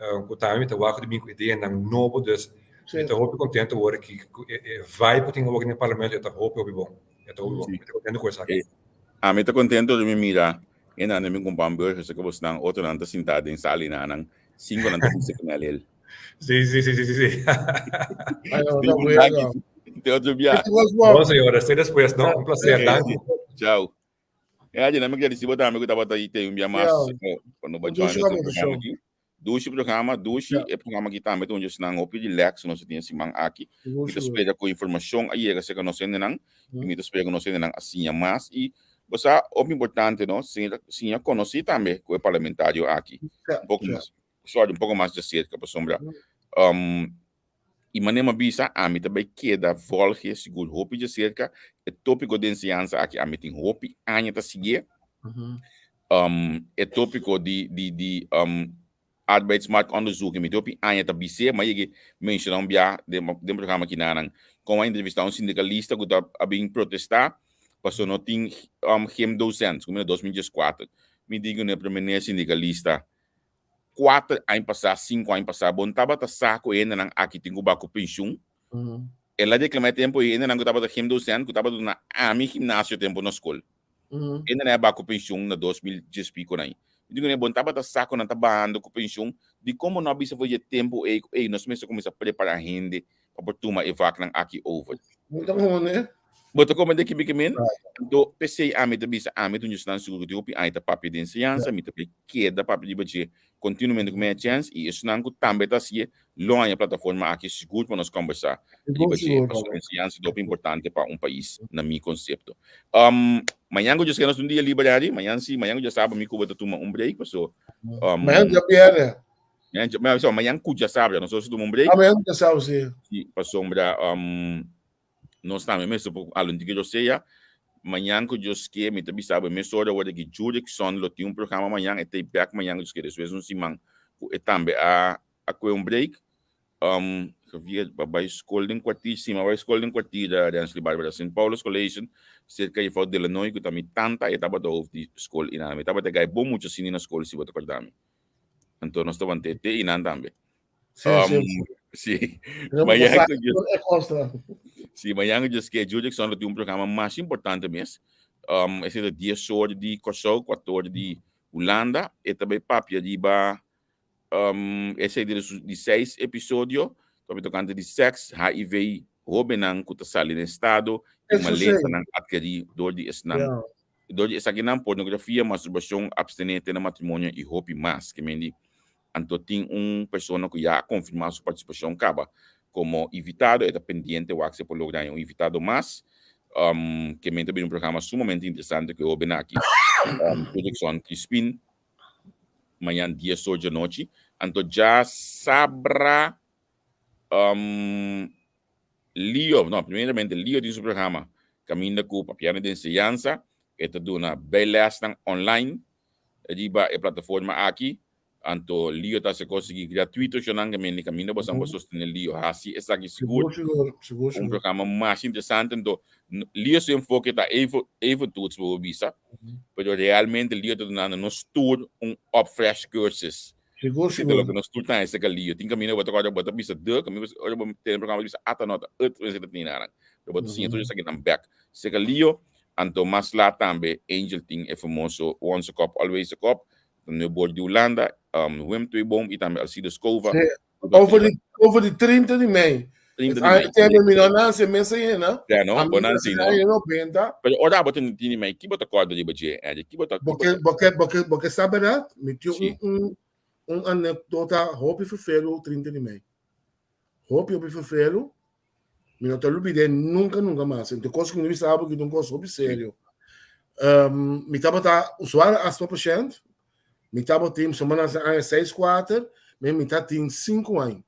C: Ku tambe mi ta wak di bin ku ideanan nobo, dus mi ta hopi kontento awor ki ku e e vibe ku tin awor den parlamento e ta hopi hopi bon, e ta hopi bon, mi ta kontento ku esaki.
A: Ami ta kontento di mi mira e nan den mi kumpa hamburger so ke bosnan otronan ta sinta den sala i nan sinko nan ta bisa ku nel el.
C: Si si si si si.
B: Ay, no, ta bueno.
A: Te otro bia.
C: Bon señores, te despues no, un placer, danki.
A: Chao. E aja mi gradisi bo tambe ku tabata ahí te un bia mas cuando bo join nuestro programa aki. Dushi programa, dushi e programa aki tambe ta un djesnan hopi relax nos a tin e siman aki. Mi ta spera ku informashon a yega serka nos hendenan i mi ta spera ku nos hendenan a siña mas i bo sa hopi importante no siña siña konosí tambe ku e parlamentario aki un poko mas sorry un poko mas djaserka pasobra I manera mi a bisa, ami ta bai keda volge sigur hopi djaserka e topiko di enseñansa aki. Ami tin hopi aña ta siguié. E topiko di di di arbeidsmarktonderzoek, mi tin hopi aña ta bis'é. Mi a yega menshoná un bia den den programa kinanan kon a entrevistá un sindikalista ku ta a bin protestá pasobra no tin gymdocent, ku mi na 2014. Mi di ku ne promé sindikalista, Kuater aña pasá, sinku aña pasá, bo no tabata sa ku e hendenan aki tin ku bai ku penshun? El a reklamá e tempu ei, e hendenan ku tabata gymdocent, ku tabata duna ami gimnasio tempu na skol. E hendenan a bai ku penshun na 2010 piko nan. Mi di kuné, bo no tabata sa ku nan ta bahando ku penshun? Dikon bo no a bisa for di e tempu ei ku ei nos mester kuminsá prepará hende pa por tuma e vaknan aki over?
B: Bo ta komprendé?
A: Bo ta komprendé kibi ke men? Anto, p'esei ami ta bisa, ami ta un djusnan sigur ku tin hopi aña ta papia di enseñansa, mi ta bai keda papia riba dje kontinuamente ku mi haña chèns, i esnan ku tambe ta hasié lo haña plataforma aki sigur pa nos kòmbersá riba dje, pasobra enseñansa ta hopi importante pa un pais, na mi konsepto. Mañan ku djaskè nos ta un dia liber, Harry, mañan si, mañan ku djasabra mi ku bo ta tuma un break, paso.
B: Mañan djabièrnè.
A: Mañan ku djasabra nos ta tuma un break.
B: Ah, mañan ku djasabra, si.
A: Si, pasobra Nos tambe mester por alun tiki rosea. Mañan ku Dios ke, mi ta bisa bo e mes ora ora ki Jurickson lo tin un programa mañan, e ta e bek mañan ku Dios ke despues un siman ku e tambe a a kue un break. Um, Javier, ba bai skol den kwartier, si, mi a bai skol den kwartier Rensley Barbara, Sint Paulus College, serka juffrouw Delanoy ku ta mi tanta, e tabata hoofd di skol einan. Mi tabata gai bon mucha sini na skol si bo ta kòrda mi. Anto nos tabata te einan tambe.
B: Sí, sí.
A: Sí.
B: No,
A: Mañana
B: pasa,
A: que yo,
B: e costa.
A: sí, mañana que yo que Jurickson lo tin un programa mas importante mes. Ese ta 10 horas di Kòrsou, 4 horas di Hulanda. E ta bai papia riba ese di su di 6 episodio, papia tocante di seks, HIV, hóbennan ku ta sali den estado i
B: Eso sí.
A: malesanan adkerí dor di esnan.
B: Ja.
A: Dor di esakinan, pornografia, masturbashon, abstené te na matrimonio i hopi mas. Ke men di Anto tin un persona ku ya a konfirmá su partisipashon kaba komo invitado, e ta pendiente wak si e por logra haña un invitado mas. Ke men ta bini un programa sumamente interesante ku e hóben aki, Jurickson Crispin. mañan 10 or djanochi. Anto djasabra um, Leo, no, primeramente Leo tin su programa Caminda cu Papiando di Enseñanza. E ta duna bijlesnan online riba e plataforma aki. Anto Leo ta haci cos sigui gratuito shonan ke mende caminda bosan por sostene Leo haci esaki sigur.
B: Sigur, sigur,
A: Un
B: sigur.
A: programa mas interesante. Anto Leo su enfoke ta even, even toets bo bisa, pero realmente Leo ta dunando nos tur un opfresh cursus.
B: Sigur,
A: Esei ta loke
B: sigur.
A: nos tur ta haci ka Leo. Tin caminda bo ta corda bo ta bisa de, caminda ora bo tene programa bo ta bisa ata no ta et mester ta tene nan. Pero bo ta siña tur esaki nan bek. Seka Leo, anto mas laat tambe Angel tin e famoso Once a Cup Always a Cup. Nu bor di Hulanda, um, Wim Tweeboom y tambe Alcides Cova.
B: Sí. Over di, over di 30 di mei.
A: 30 di mei.
B: Teme mi no nace mesa yena.
A: Ja, no, bo nace, no.
B: Aña 90.
A: Pero ora bo tin di mei, ki bo ta corda riba dje, Eddie? Ki bo ta
B: Boke, boke, boke, boke sa verdad? Mi tin
A: Sí.
B: un, un, un anekdota hopi vervelu 30 di mei. Hopi, hopi vervelu. Mi no ta lubid'é nunka, nunka mas. Ento kos ku mi bisa abo ki ta un kos hopi serio. Um, mi tabata usuario asma pashènt, mi tabatin, mi nase aña seis kuater, mi mi tatin sinku aña.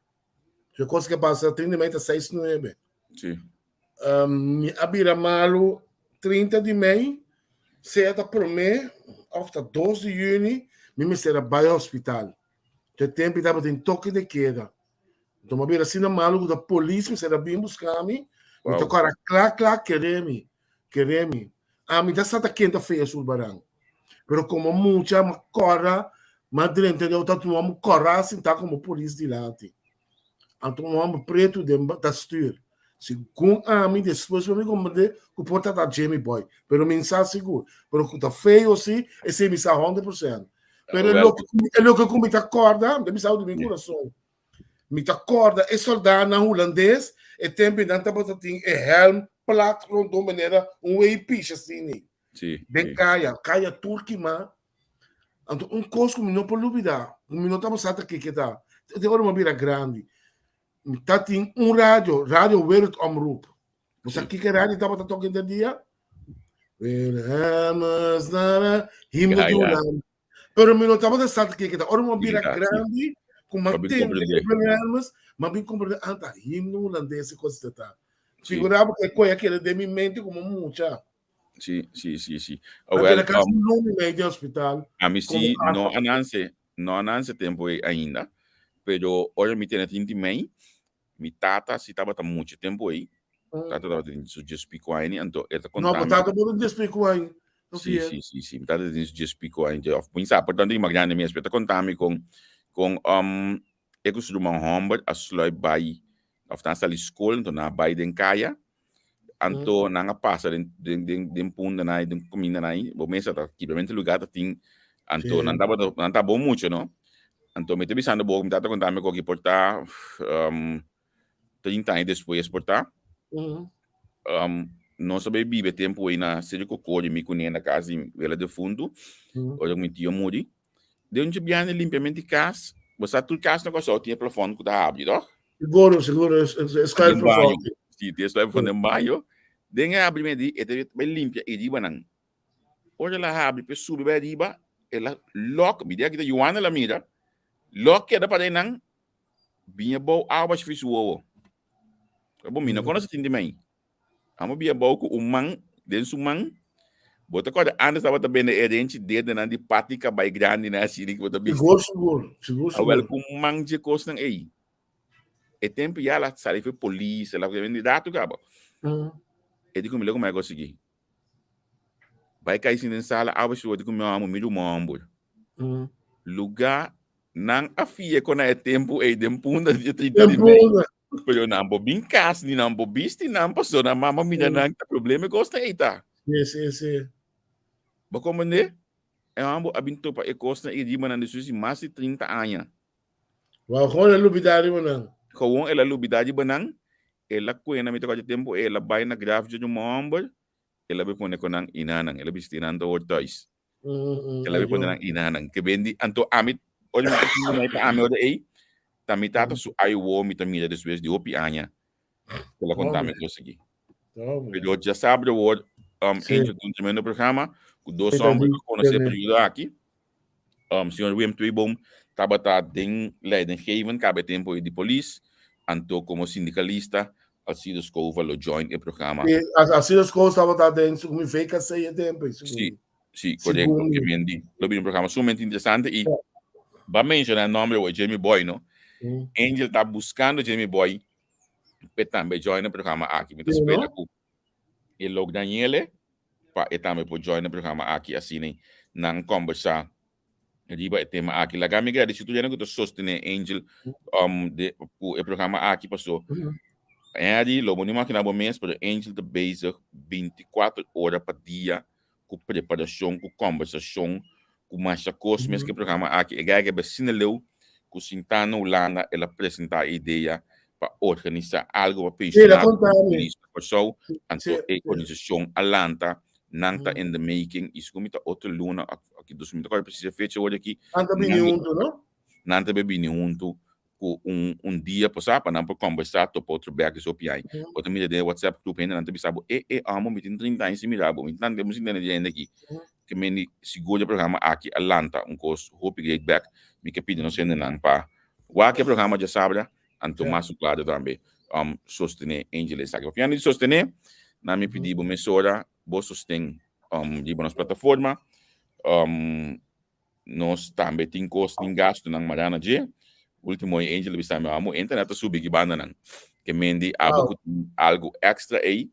B: So e kos ke pasa 30 di mei ta seis nuebe.
A: Sí.
B: Um, mi a bira malu 30 di mei, sea ta promé òf ta 2 di yüni, mi mester a bai hospital. Te tempu mi tabatin toke de keda. Enton mi a bira asina malu ku ta polis mester a bin buska mi. Mi ta kora kla kla kere mi, kere mi. Ami ta sa ta ken ta Fea Sulbaran. Pero komo mucha mi a kora, mi a drenta den outo, un hòmber kòrá sintá komo polis dilanti. Anto un hòmber pretu den ta stür. Segun ami despues mi a komprendé ku por ta ta Jimmy Boy, pero mi no sa sigur. Pero ku ta feo si, esei mi sa 100%. Pero e loke, e loke ku mi ta kòrda, mi ta bisa di mi kurason. Mi ta kòrda e sòldánan hulandes, e tempu nan tabata tin e hèlm plat rondó manera un wei pisha asina ei.
A: Sí,
B: Den
A: sí.
B: kaya, kaya tur kimá. Anto un kos ku mi no por lubidá, ku mi no tabata sa ta kiko ta, te ora mi a bira grandi, mi ta tin un radio, Radio Wereldomroep. Bo sa kiko e radio tabata toka henter dia? Wilhelmus na na, himno
A: Ja,
B: di
A: ja.
B: Hulanda. Pero mi no tabata sa kiko ta. Ora mi a bira
A: Ja, sí.
B: grandi, ku mi a
A: Pa bin
B: tende
A: comprende.
B: Wilhelmus, mi a bin comprende, anta himno hulandes e kos ta ta.
A: Sí.
B: Figura bo ku e koe a keda den mi mente komo mucha.
A: Sí, sí, sí, sí.
B: A
A: Well,
B: keda kasi
A: um,
B: un luna i mei den hospital.
A: ami
B: Komo
A: sí no
B: asma.
A: a nanse, no a nanse tempo ei ainda, pero ora mi tene 30 i mei, Mi tata si tabata mucho tempo ei. Tata tabata tin su djes pico aña, anto e ta
B: No,
A: konta
B: bo
A: mi.
B: tata por un djes pico aña. No
A: Sí,
B: fiel.
A: sí, sí, sí. Mi tata tin su djes pico aña, of mi sa, por tanto mas grande mes, pero e ta konta mi kon kon um e ku su ruman hòmber a sluip bai, of nan a sali skol, anto nan a bai den kaya, anto nan a pasa den den den den puntanan ei, den kamindanan ei, bo mester ta kibramente lugá ta tin, anto nan
B: Sí.
A: tabata nan ta bon mucho no, anto mi ta bisando bo, mi tata konta mi ku por ta 30 aña despues por ta, nos a bai biba e tempu ei na Seru Kokori, mi ku Nena kas di wela defuntu, ora ku mi tio muri, den un dje biaha limpiamento di kas, bo sa tur kas na Kòrsou tin e plafòn ku ta habri tòg?
B: Seguro, seguro, es
A: Den
B: schuif
A: baño.
B: plafond.
A: Sí, tin schuif plafond den baño. Den e habri me di, e ta bai limpia e ribanan. Ora el a habri pa e subi bai ariba, el a lòk, mi di aki ta Joana el a mira, lòk keda pa nan, biña bou awa shfi su wowo. Bo mi no konoce tin di mei. Amo bia bou ku un man den su man. Bo ta kòrda antes tabata bende e renchi dedenan di pati kabai grandi nan asina ku bo ta bisti.
B: Sigur, sigur, sigur,
A: Awel
B: sigur.
A: ku un man dje kosnan ei. E tempu ya la sali for polis, la bende datu kaba. E di ku mi lo ku mi a konsegui. Bai kai sin den sala awa shi di ku mi amo mi ruman hòmber. Lugá nan a fia kon na e tempu ei den punda di 30
B: Den
A: di mei.
B: punda.
A: Pero nan bo bin kas ni nan bo bisti nan paso nan mama mira nan ta problema e kosnan ei ta.
B: Sí, sí, sí.
A: Bo komprende? E hòmber a bin topa e kosnan ei riba nan despues di mas di 30 aña.
B: Wow, gewoon el a lubida riba nan.
A: Gewoon el a lubida riba nan. El a kuena mi ta kòrda tempu el a bai na graf dje un hòmber, el a bai pone ku nan inanan, el a bisti nan ta wòrdu tùis. El a bai pone nan inanan. Ke bendi, anto ami, ora mi ta sinti mai pa ami ora ei, ta mi tata su ai wou mi ta mira despues di hopi aña, el a konta mi kos aki. Pero djasabra wòrdu, Angel tin un tremendo programa ku dos hòmber ku a konosé e periodo aki. Señor Wim Tweeboom tabata den leidinggevend kabe tempo di polis, anto komo sindikalista Alcides Cova lo join e programa.
B: Sí, Alcides Cova tabata den su VKC e tempo.
A: Sí, sí, korekto. Ke men di. Lo bini un programa sumamente interesante i ba menshoná e nomber awe, Jamie Boy, no? Angel ta buskando Jamie Boy p'e tambe join e programa aki. Mi ta spera ku e logra Daniele pa e tambe por join e programa aki asina nan kombersá riba e tema aki. Laga mi gradisí tur hende ku ta sostené Angel um, de, ku e programa aki paso. Henry, lo bo no imaginá bo mes, pero Angel ta bezig 24 ora pa dia ku preparashon, ku kombersashon, ku masha kos mes ku e programa aki. E guy ke besina leu ku sintá na Hulanda el a presentá e idea pa organisá algu pa pensionado ku polis na Kòrsou. Anto e organisashon a lanta, nan ta in the making i segun mi ta otro luna, aki dus mi ta kòrda presis e fecha awor aki.
B: Nan ta bini huntu, no?
A: Nan ta bini huntu ku un un dia pasá pa nan por kombersá topa otro bek esei hopi aña. Bo ta mira den e WhatsApp group hendenan ta bisa bo, e e amo mi tin 30 aña sin mira bo, mi tin tantu tempu sin tende di hende aki. Ke men di sigur di e programa aki a lanta un kos hopi great bek. Mi ke pidi nos hendenan pa wak e programa djasabra, anto mas un klaro tambe sostené Angel esaki. Papiando di sostené, nan mi pidi bo mesora bo sosten riba nos plataforma. Nos tambe tin kos, tin gastunan mará na dje. Ultimo e Angel a bisa mi, amo, internet ta subi ki bandanan. Ke men di abo ku tin algu extra ei,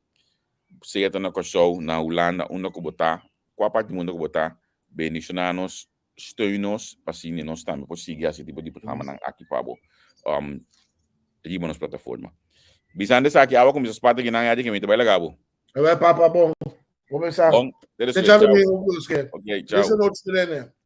A: sea ta na Kòrsou, na Hulanda, unda ku bo ta, kua parti di mundu ku bo ta, bendishoná nos, steun nos, pa asina nos tambe por sigui hasi tipo di programanan aki pa bo riba nos plataforma. Bisando esaki, awa kuminsá spata kinan ya di ke mi ta bai laga bo.
B: Bai papa bon. Comenzar.
A: Bon, te despues.
B: Chao.
A: Ok, chao.
B: Esa noche, Trene.